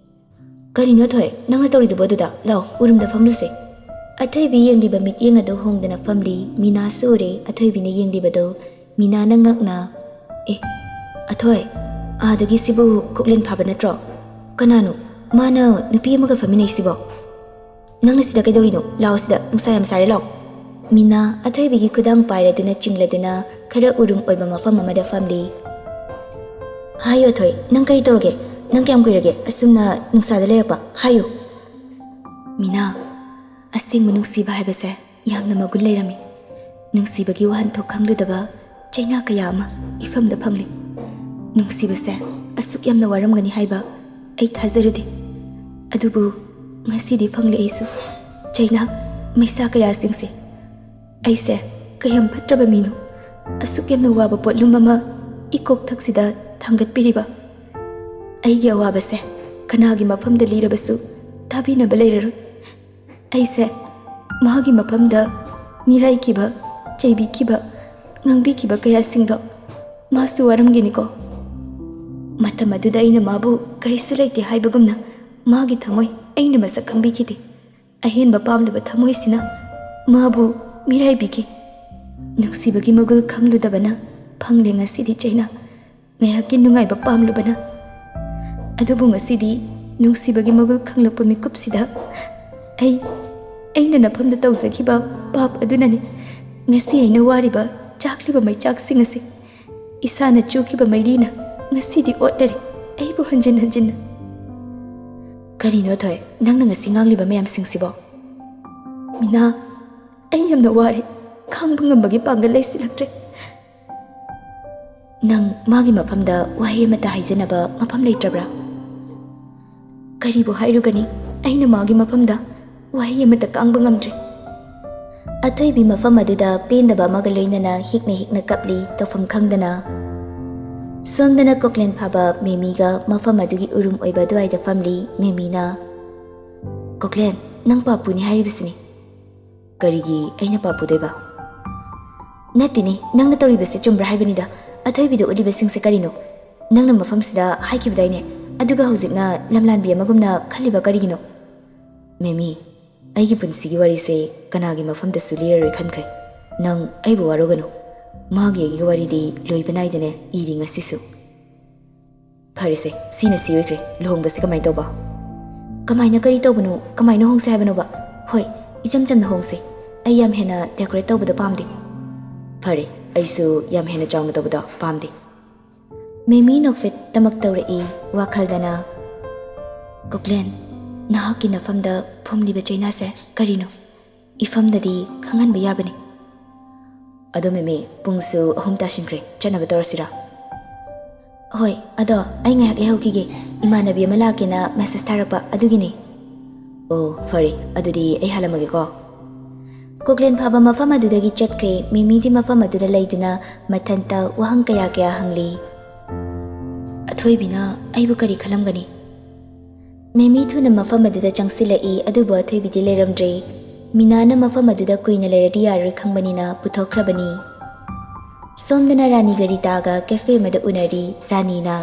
"ꯀꯔꯤꯅꯣ ꯊꯣꯏ, ꯅꯪꯅ ꯇꯧꯔꯤꯗꯨꯕꯣ ꯑꯗꯨꯗ? ꯂꯥꯎ, ꯎꯔꯨꯝꯗ ꯐꯝꯂꯨꯁꯦ꯫" ꯑꯊꯣꯏꯕꯤ ꯌꯦꯡꯂꯤꯕ ꯃꯤꯠꯌꯦꯡ ꯑꯗꯨ ꯍꯣꯡꯗꯅ ꯐꯝꯂꯤ꯫ ꯃꯤꯅꯥꯁꯨ ꯎꯔꯦ ꯑꯊꯣꯏꯕꯤꯅ ꯌꯦꯡꯂꯤꯕꯗꯨ꯫ ꯃꯤꯅꯥꯅ ꯉꯛꯅ, "ꯑꯦ, ꯑꯊꯣꯏ, ꯑꯥꯗꯒꯤ ꯁꯤꯕꯨ ꯀꯣꯛꯂꯦꯟ ꯐꯥꯕ ꯅꯠꯇ꯭ꯔꯣ? ꯀꯅꯥꯅꯣ? ꯃꯥꯅ ꯅꯨꯄꯤ ꯑꯃꯒ ꯐꯝꯃꯤꯟꯅꯩꯁꯤꯕꯣ?" "ꯅꯪꯅ ꯁꯤꯗ ꯀꯩꯗꯧꯔꯤꯅꯣ? ꯂꯥꯛꯑꯣ ꯁꯤꯗ, ꯅꯨꯡꯁꯥ ꯌꯥꯝ ꯁꯥꯔꯦ, ꯂꯥꯛꯑꯣ꯫" ꯃꯤꯅꯥ ꯑꯊꯣꯏꯕꯤꯒꯤ ꯈꯨꯗꯥꯡ ꯄꯥꯏꯔꯗꯨꯅ ꯆꯤꯡꯂꯗꯨꯅ ꯈꯔ ꯎꯔꯨꯝ ꯑꯣꯏꯕ ꯃꯐꯝ ꯑꯃꯗ ꯐꯝꯂꯤ꯫ "ꯍꯥꯏꯌꯨ ꯑꯊꯣꯏ, ꯅꯪ ꯀꯔꯤ ꯇꯧꯔꯒꯦ? ꯅꯪ ꯀꯌꯥꯝ ꯀꯨꯏꯔꯒꯦ ꯑꯁꯨꯝꯅ ꯅꯨꯡꯁꯥꯗ ꯂꯩꯔꯛꯄ? ꯍꯥꯏꯌꯨ꯫" "ꯃꯤꯅꯥ, ꯑꯁꯦꯡꯕ ꯅꯨꯡꯁꯤꯕ ꯍꯥꯏꯕꯁꯦ ꯌꯥꯝꯅ ꯃꯒꯨꯟ ꯂꯩꯔꯝꯃꯤ꯫ ꯅꯨꯡꯁꯤꯕꯒꯤ ꯋꯥꯍꯟꯊꯣꯛ ꯈꯪꯂꯨꯗꯕ ꯆꯩꯅꯥ ꯀꯌꯥ ꯑꯃ ꯏꯐꯝꯗ ꯐꯪꯂꯤ꯫ ꯅꯨꯡꯁꯤꯕꯁꯦ ꯑꯁꯨꯛ ꯌꯥꯝꯅ ꯋꯥꯔꯝꯒꯅꯤ ꯍꯥꯏꯕ ꯑꯩ ꯊꯥꯖꯔꯨꯗꯦ꯫ ꯑꯗꯨꯕꯨ ꯉꯁꯤꯗꯤ ꯐꯪꯂꯦ ꯑꯩꯁꯨ꯫ ꯆꯩꯅꯥ ꯃꯩꯁꯥ ꯀꯌꯥꯁꯤꯡꯁꯦ꯫ ꯑꯩꯁꯦ ꯀꯌꯥꯝ ꯐꯠꯇ꯭ꯔꯕ ꯃꯤꯅꯣ? ꯑꯁꯨꯛ ꯌꯥꯝꯅ ꯋꯥꯕ ꯄꯣꯠꯂꯨꯝ ꯑꯃ ꯏꯀꯣꯛꯊꯛꯁꯤꯗ ꯊꯥꯡꯒꯠꯄꯤꯔꯤꯕ꯫ ꯑꯩꯒꯤ ꯑꯋꯥꯕꯁꯦ ꯀꯅꯥꯒꯤ ꯃꯐꯝꯗ ꯂꯤꯔꯕꯁꯨ ꯇꯥꯕꯤꯅꯕ ꯂꯩꯔꯔꯣꯏ꯫ ꯑꯩꯁꯦ ꯃꯥꯒꯤ ꯃꯐꯝꯗ ꯃꯤꯔꯥꯏꯈꯤꯕ, ꯆꯩꯕꯤꯈꯤꯕ, ꯉꯥꯡꯕꯤꯈꯤꯕ ꯀꯌꯥꯁꯤꯡꯗꯣ ꯃꯥꯁꯨ ꯋꯥꯔꯝꯒꯅꯤꯀꯣ꯫ ꯃꯇꯝ ꯑꯗꯨꯗ ꯑꯩꯅ ꯃꯥꯕꯨ ꯀꯔꯤꯁꯨ ꯂꯩꯇꯦ ꯍꯥꯏꯕꯒꯨꯝꯅ ꯃꯥꯒꯤ ꯊꯃꯣꯏ ꯑꯩꯅ ꯃꯁꯛ ꯈꯪꯕꯤꯈꯤꯗꯦ꯫ ꯑꯍꯦꯟꯕ ꯄꯥꯝꯂꯨꯕ ꯊꯃꯣꯏꯁꯤꯅ ꯃꯥꯕꯨ ꯃꯤꯔꯥꯏꯕꯤꯈꯤ꯫ ꯅꯨꯡꯁꯤꯕꯒꯤ ꯃꯒꯨꯜ ꯈꯪꯂꯨꯗꯕꯅ ꯐꯪꯂꯦ ꯉꯁꯤꯗꯤ ꯆꯩꯅꯥ꯫ ꯉꯥꯏꯍꯥꯛꯀꯤ ꯅꯨꯡꯉꯥꯏꯕ ꯄꯥꯝꯂꯨꯕꯅ꯫ ꯑꯗꯨꯕꯨ ꯉꯁꯤꯗꯤ ꯅꯨꯡꯁꯤꯕꯒꯤ ꯃꯒꯨꯜ ꯈꯪꯂꯛꯄ ꯃꯤꯀꯨꯞꯁꯤꯗ ꯑꯩ, ꯑꯩꯅ ꯅꯐꯝꯗ ꯇꯧꯖꯈꯤꯕ ꯄꯥꯞ ꯑꯗꯨꯅꯅꯤ ꯉꯁꯤ ꯑꯩꯅ ꯋꯥꯔꯤꯕ ꯆꯥꯛꯂꯤꯕ ꯃꯩꯆꯥꯛꯁꯤꯡ ꯑꯁꯤ꯫ ꯏꯁꯥꯅ ꯆꯨꯈꯤꯕ ꯃꯩꯔꯤꯅ ꯉꯁꯤꯗꯤ ꯑꯣꯠꯂꯔꯦ ꯑꯩꯕꯨ ꯍꯟꯖꯤꯟ ꯍꯟꯖꯤꯟꯅ꯫ ꯀꯔꯤꯅꯣ ꯊꯣꯏ, ꯅꯪꯅ ꯉꯁꯤ ꯉꯥꯡꯂꯤꯕ ꯃꯌꯥꯝꯁꯤꯡꯁꯤꯕꯣ? ꯃꯤꯅꯥ, ꯑꯩ ꯌꯥꯝꯅ ꯋꯥꯔꯦ꯫ ꯈꯥꯡꯕ ꯉꯝꯕꯒꯤ ꯄꯥꯡꯒꯜ ꯂꯩꯁꯤꯜꯂꯛꯇ꯭ꯔꯦ꯫ ꯅꯪ ꯃꯥꯒꯤ ꯃꯐꯝꯗ ꯋꯥꯍꯩ ꯑꯃꯠꯇ ꯍꯥꯏꯖꯅꯕ ꯃꯐꯝ ꯂꯩꯇ꯭ꯔꯕ꯭ꯔꯥ? ꯀꯔꯤꯕꯨ ꯍꯥꯏꯔꯨꯒꯅꯤ? ꯑꯩꯅ ꯃꯥꯒꯤ ꯃꯐꯝꯗ ꯋꯥꯍꯩ ꯑꯃꯠꯇ ꯀꯥꯡꯕ ꯉꯝꯗ꯭ꯔꯦ꯫ ꯑꯊꯣꯏꯕꯤ ꯃꯐꯝ ꯑꯗꯨꯗ ꯄꯦꯟꯗꯕ ꯑꯃꯒ ꯂꯣꯏꯅꯅ ꯍꯤꯛꯅ ꯍꯤꯛꯅ ꯀꯞꯂꯤ, ꯇꯧꯐꯝ ꯈꯪꯗꯅ꯫ ꯁꯣꯝꯗꯅ ꯀꯣꯛꯂꯦꯟ ꯐꯥꯕ ꯃꯦꯃꯤꯒ ꯃꯐꯝ ꯑꯗꯨꯒꯤ ꯎꯔꯨꯝ ꯑꯣꯏꯕ ꯑꯗꯨꯋꯥꯏꯗ ꯐꯝꯂꯤ꯫ ꯃꯦꯃꯤꯅ, "ꯀꯣꯛꯂꯦꯟ, ꯅꯪ ꯄꯥꯄꯨꯅꯤ ꯍꯥꯏꯔꯤꯕꯁꯤꯅꯤ"꯫ "ꯀꯔꯤꯒꯤ ꯑꯩꯅ ꯄꯥꯄꯨꯗꯣꯏꯕ?" "ꯅꯠꯇꯦꯅꯦ, ꯅꯪꯅ ꯇꯧꯔꯤꯕꯁꯦ ꯆꯨꯝꯕ꯭ꯔꯥ ꯍꯥꯏꯕꯅꯤꯗ꯫ ꯑꯊꯣꯏꯕꯤꯗ ꯎꯠꯂꯤꯕꯁꯤꯡꯁꯦ ꯀꯔꯤꯅꯣ? ꯅꯪꯅ ꯃꯐꯝꯁꯤꯗ ꯍꯥꯏꯈꯤꯕꯗꯥꯏꯅꯦ? ꯑꯗꯨꯒ ꯍꯧꯖꯤꯛꯅ ꯂꯝꯂꯥꯟꯕꯤ ꯑꯃꯒꯨꯝꯅ ꯈꯜꯂꯤꯕ ꯀꯔꯤꯒꯤꯅꯣ?" "ꯃꯦꯃꯤ, ꯑꯩꯒꯤ ꯄꯨꯟꯁꯤꯒꯤ ꯋꯥꯔꯤꯁꯦ ꯀꯅꯥꯒꯤ ꯃꯐꯝꯗꯁꯨ ꯂꯤꯔꯔꯣꯏ ꯈꯟꯈ꯭ꯔꯦ꯫ ꯅꯪ ꯑꯩꯕꯨ ꯋꯥꯔꯧꯒꯅꯨ꯫ ꯃꯥꯒꯤ ꯑꯩꯒꯤ ꯋꯥꯔꯤꯗꯤ ꯂꯣꯏꯕ ꯅꯥꯏꯗꯅꯦ ꯏꯔꯤ ꯉꯁꯤꯁꯨ"꯫ "ꯐꯔꯦꯁꯦ, ꯁꯤꯅ ꯁꯤ ꯑꯣꯏꯈ꯭ꯔꯦ꯫ ꯂꯨꯍꯣꯡꯕꯁꯤ ꯀꯃꯥꯏꯅ ꯇꯧꯕ?" "ꯀꯃꯥꯏꯅ ꯀꯔꯤ ꯇꯧꯕꯅꯣ? ꯀꯃꯥꯏꯅ ꯍꯣꯡꯁꯦ ꯍꯥꯏꯕꯅꯣꯕ?" "ꯍꯣꯏ, ꯏꯆꯝ ꯆꯝꯅ ꯍꯣꯡꯁꯦ꯫ ꯑꯩ ꯌꯥꯝ ꯍꯦꯟꯅ ꯗꯦꯀꯣꯔꯦꯠ ꯇꯧꯕꯗꯣ ꯄꯥꯝꯗꯦ"꯫ "ꯐꯔꯦ, ꯑꯩꯁꯨ ꯌꯥꯝ ꯍꯦꯟꯅ ꯆꯥꯎꯅ ꯇꯧꯕꯗꯣ ꯄꯥꯝꯗꯦ"꯫ ꯃꯦꯃꯤ ꯅꯣꯛꯐꯦꯠ ꯇꯃꯛ ꯇꯧꯔꯛꯏ ꯋꯥꯈꯜꯗꯅ꯫ "ꯀꯣꯛꯂꯦꯟ, ꯅꯍꯥꯛꯀꯤ ꯅꯐꯝꯗ ꯐꯨꯝꯂꯤꯕ ꯆꯩꯅꯥꯁꯦ ꯀꯔꯤꯅꯣ? ꯏꯐꯝꯗꯗꯤ ꯈꯪꯍꯟꯕ ꯌꯥꯕꯅꯤ"꯫ ꯑꯗꯣ ꯃꯦꯃꯤ, ꯄꯨꯡꯁꯨ ꯑꯍꯨꯝ ꯇꯥꯁꯤꯟꯈ꯭ꯔꯦ, ꯆꯠꯅꯕ ꯇꯧꯔꯁꯤꯔꯥ? ꯍꯣꯏ, ꯑꯗꯣ ꯑꯩ ꯉꯥꯏꯍꯥꯛ ꯂꯩꯍꯧꯈꯤꯒꯦ, ꯏꯃꯥꯟꯅꯕꯤ ꯑꯃ ꯂꯥꯛꯀꯦꯅ ꯃꯦꯁꯦꯖ ꯊꯥꯔꯛꯄ ꯑꯗꯨꯒꯤꯅꯦ꯫ ꯑꯣ ꯐꯔꯦ, ꯑꯗꯨꯗꯤ ꯑꯩ ꯍꯜꯂꯝꯃꯒꯦꯀꯣ꯫ ꯀꯣꯛꯂꯦꯟ ꯐꯥꯕ ꯃꯐꯝ ꯑꯗꯨꯗꯒꯤ ꯆꯠꯈ꯭ꯔꯦ꯫ ꯃꯦꯃꯤꯗꯤ ꯃꯐꯝ ꯑꯗꯨꯗ ꯂꯩꯗꯨꯅ ꯃꯊꯟꯇ ꯋꯥꯍꯪ ꯀꯌꯥ ꯀꯌꯥ ꯍꯪꯂꯤ꯫ ꯑꯊꯣꯏꯕꯤꯅ ꯑꯩꯕꯨ ꯀꯔꯤ ꯈꯜꯂꯝꯒꯅꯤ? ꯃꯦꯃꯤ ꯊꯨꯅ ꯃꯐꯝ ꯑꯗꯨꯗ ꯆꯪꯁꯤꯜꯂꯛꯏ, ꯑꯗꯨꯕꯨ ꯑꯊꯣꯏꯕꯤꯗꯤ ꯂꯩꯔꯝꯗ꯭ꯔꯦ꯫ ꯃꯤꯅꯥꯅ ꯃꯐꯝ ꯑꯗꯨꯗ ꯀꯨꯏꯅ ꯂꯩꯔꯗꯤ ꯌꯥꯔꯣꯏ ꯈꯪꯕꯅꯤꯅ ꯄꯨꯊꯣꯛꯈ꯭ꯔꯕꯅꯤ꯫ ꯁꯣꯝꯗꯅ ꯔꯥꯅꯤꯒ ꯔꯤꯇꯥꯒ ꯀꯦꯐꯦ ꯑꯃꯗ ꯎꯅꯔꯤ꯫ ꯔꯥꯅꯤꯅ,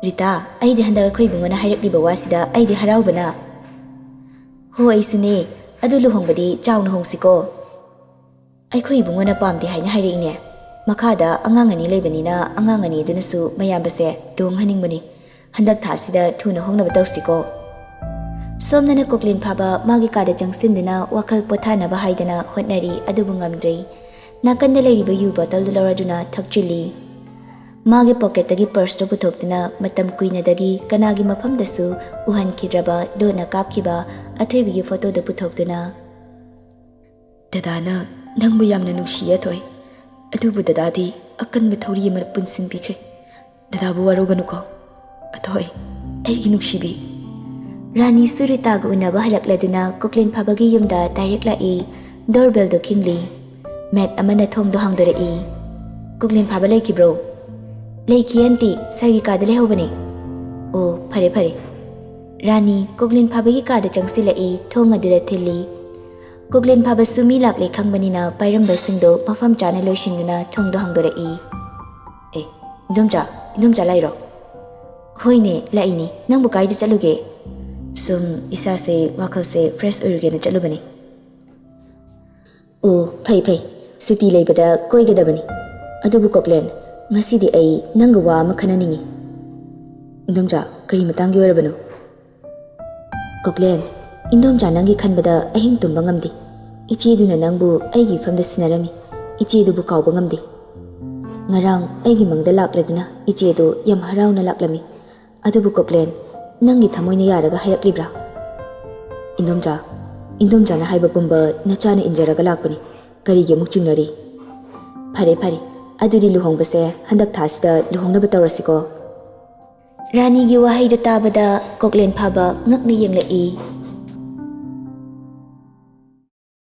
"ꯔꯤꯇꯥ, ꯑꯩꯗꯤ ꯍꯟꯗꯛ ꯑꯩꯈꯣꯏ ꯏꯕꯨꯡꯉꯣꯅ ꯍꯥꯏꯔꯛꯂꯤꯕ ꯋꯥꯁꯤꯗ ꯑꯩꯗꯤ ꯍꯔꯥꯎꯕꯅ꯫" "ꯍꯣ, ꯑꯩꯁꯨꯅꯦ꯫ ꯑꯗꯨ ꯂꯨꯍꯣꯡꯕꯗꯤ ꯆꯥꯎꯅ ꯍꯣꯡꯁꯤꯀꯣ꯫ ꯑꯩꯈꯣꯏ ꯏꯕꯨꯡꯉꯣꯅ ꯄꯥꯝꯗꯦ ꯍꯥꯏꯅ ꯍꯥꯏꯔꯛꯏꯅꯦ꯫ ꯃꯈꯥꯗ ꯑꯉꯥꯡ ꯑꯅꯤ ꯂꯩꯕꯅꯤꯅ ꯑꯉꯥꯡ ꯑꯅꯤ ꯑꯗꯨꯅꯁꯨ ꯃꯌꯥꯝꯕꯁꯦ ꯂꯨꯍꯣꯡꯍꯟꯅꯤꯡꯕꯅꯤ꯫ ꯍꯟꯗꯛ ꯊꯥꯁꯤꯗ ꯊꯨꯅ ꯍꯣꯡꯅꯕ ꯇꯧꯁꯤꯀꯣ꯫" ꯁꯣꯝꯗꯅ ꯀꯣꯛꯂꯦꯟ ꯐꯥꯕ ꯃꯥꯒꯤ ꯀꯥꯗ ꯆꯪꯁꯤꯟꯗꯨꯅ ꯋꯥꯈꯜ ꯄꯣꯊꯥꯅꯕ ꯍꯥꯏꯗꯅ ꯍꯣꯠꯅꯔꯤ, ꯑꯗꯨꯕꯨ ꯉꯝꯗ꯭ꯔꯦ꯫ ꯅꯥꯀꯟꯗ ꯂꯩꯔꯤꯕ ꯌꯨ ꯕꯣꯇꯜꯗꯨ ꯂꯧꯔꯗꯨꯅ ꯊꯛꯆꯤꯜꯂꯤ꯫ ꯃꯥꯒꯤ ꯄꯣꯀꯦꯠꯇꯒꯤ ꯄꯔꯁꯇꯨ ꯄꯨꯊꯣꯛꯇꯨꯅ ꯃꯇꯝ ꯀꯨꯏꯅꯗꯒꯤ ꯀꯅꯥꯒꯤ ꯃꯐꯝꯗꯁꯨ ꯎꯍꯟꯈꯤꯗ꯭ꯔꯕ ꯂꯣꯟꯅ ꯀꯥꯞꯈꯤꯕ ꯑꯊꯣꯏꯕꯤꯒꯤ ꯐꯣꯇꯣꯗꯨ ꯄꯨꯊꯣꯛꯇꯨꯅ, "ꯗꯗꯥꯅ ꯅꯪꯕꯨ ꯌꯥꯝꯅ ꯅꯨꯡꯁꯤꯌꯦ, ꯑꯊꯣꯏ꯫ ꯑꯗꯨꯕꯨ ꯗꯗꯥꯗꯤ ꯑꯀꯟꯕ ꯊꯧꯔꯤ ꯑꯃꯅ ꯄꯨꯟꯁꯤꯟꯕꯤꯈ꯭ꯔꯦ꯫ ꯗꯗꯥꯕꯨ ꯋꯥꯔꯧꯒꯅꯨꯀꯣ, ꯑꯊꯣꯏ, ꯑꯩꯒꯤ ꯅꯨꯡꯁꯤꯕꯤ꯫" ꯔꯥꯅꯤꯁꯨ ꯔꯤꯇꯥꯒ ꯎꯅꯕ ꯍꯜꯂꯛꯂꯗꯨꯅ ꯀꯣꯛꯂꯦꯟ ꯐꯥꯕꯒꯤ ꯌꯨꯝꯗ ꯗꯥꯏꯔꯦꯛ ꯂꯥꯛꯏ꯫ ꯗꯣꯔꯕꯦꯜꯗꯣ ꯈꯤꯡꯂꯤ꯫ ꯃꯦꯠ ꯑꯃꯅ ꯊꯣꯡꯗꯣ ꯍꯥꯡꯗꯣꯔꯛꯏ꯫ "ꯀꯣꯛꯂꯦꯟ ꯐꯥꯕ ꯂꯩꯈꯤꯕ꯭ꯔꯣ?" "ꯂꯩꯈꯤ ꯑꯟꯇꯤ, ꯁꯥꯔꯒꯤ ꯀꯥꯗ ꯂꯩꯍꯧꯕꯅꯦ꯫" "ꯑꯣ, ꯐꯔꯦ ꯐꯔꯦ꯫" ꯔꯥꯅꯤ ꯀꯣꯛꯂꯦꯟ ꯐꯥꯕꯒꯤ ꯀꯥꯗ ꯆꯪꯁꯤꯜꯂꯛꯏ, ꯊꯣꯡ ꯑꯗꯨꯗ ꯊꯤꯜꯂꯤ꯫ ꯀꯣꯛꯂꯦꯟ ꯐꯥꯕꯁꯨ ꯃꯤ ꯂꯥꯛꯂꯦ ꯈꯪꯕꯅꯤꯅ ꯄꯥꯏꯔꯝꯕꯁꯤꯡꯗꯣ ꯃꯐꯝ ꯆꯥꯅ ꯂꯣꯏꯁꯤꯟꯗꯨꯅ ꯊꯣꯡꯗꯣ ꯍꯥꯡꯗꯣꯔꯛꯏ꯫ "ꯑꯦ, ꯏꯟꯗꯣꯝꯆꯥ, ꯏꯟꯗꯣꯝꯆꯥ ꯂꯥꯛꯏꯔꯣ?" "ꯍꯣꯏꯅꯦ, ꯂꯥꯛꯏꯅꯦ꯫ ꯅꯪꯕꯨ ꯀꯥꯏꯗ ꯆꯠꯂꯨꯒꯦ?" "ꯁꯨꯝ ꯏꯁꯥꯁꯦ, ꯋꯥꯈꯜꯁꯦ ꯐ꯭ꯔꯦꯁ ꯑꯣꯏꯔꯨꯒꯦꯅ ꯆꯠꯂꯨꯕꯅꯦ꯫" "ꯑꯣ, ꯐꯩ ꯐꯩ꯫ ꯁꯨꯇꯤ ꯂꯩꯕꯗ ꯀꯣꯏꯒꯗꯕꯅꯤ꯫ ꯑꯗꯨꯕꯨ ꯀꯣꯛꯂꯦꯟ, ꯉꯁꯤꯗꯤ ꯑꯩ ꯅꯪꯒ ꯋꯥ ꯑꯃ ꯈꯟꯅꯅꯤꯡꯉꯤ꯫" "ꯏꯟꯗꯣꯝꯆꯥ, ꯀꯔꯤ ꯃꯇꯥꯡꯒꯤ ꯑꯣꯏꯔꯕꯅꯣ?" "ꯀꯣꯛꯂꯦꯟ, ꯏꯟꯗꯣꯝꯆꯥ ꯅꯪꯒꯤ ꯈꯟꯕꯗ ꯑꯍꯤꯡ ꯇꯨꯝꯕ ꯉꯝꯗꯦ꯫ ꯏꯆꯦꯗꯨꯅ ꯅꯪꯕꯨ ꯑꯩꯒꯤ ꯏꯐꯝꯗ ꯁꯤꯟꯅꯔꯝꯃꯤ꯫ ꯏꯆꯦꯗꯨꯕꯨ ꯀꯥꯎꯕ ꯉꯝꯗꯦ꯫ ꯉꯔꯥꯡ ꯑꯩꯒꯤ ꯃꯪꯗ ꯂꯥꯛꯂꯗꯨꯅ ꯏꯆꯦꯗꯨ ꯌꯥꯝ ꯍꯔꯥꯎꯅ ꯂꯥꯛꯂꯝꯃꯤ꯫ ꯑꯗꯨꯕꯨ ꯀꯣꯛꯂꯦꯟ, ꯅꯪꯒꯤ ꯊꯃꯣꯏꯅ ꯌꯥꯔꯒ ꯍꯥꯏꯔꯛꯂꯤꯕ꯭ꯔꯥ?" "ꯏꯟꯗꯣꯝꯆꯥ, ꯏꯟꯗꯣꯝꯆꯥꯅ ꯍꯥꯏꯕ ꯄꯨꯝꯕ ꯅꯆꯥꯅ ꯏꯟꯖꯔꯒ ꯂꯥꯛꯄꯅꯤ꯫ ꯀꯔꯤꯒꯤ ꯑꯃꯨꯛ ꯆꯤꯡꯅꯔꯤ?" ꯐꯔꯦ ꯐꯔꯦ, ꯑꯗꯨꯗꯤ ꯂꯨꯍꯣꯡꯕꯁꯦ ꯍꯟꯗꯛ ꯊꯥꯁꯤꯗ ꯂꯨꯍꯣꯡꯅꯕ ꯇꯧꯔꯁꯤꯀꯣ꯫ ꯔꯥꯅꯤꯒꯤ ꯋꯥꯍꯩꯗꯨ ꯇꯥꯕꯗ ꯀꯣꯛꯂꯦꯟ ꯐꯥꯕ ꯉꯛꯅ ꯌꯦꯡꯂꯛꯏ꯫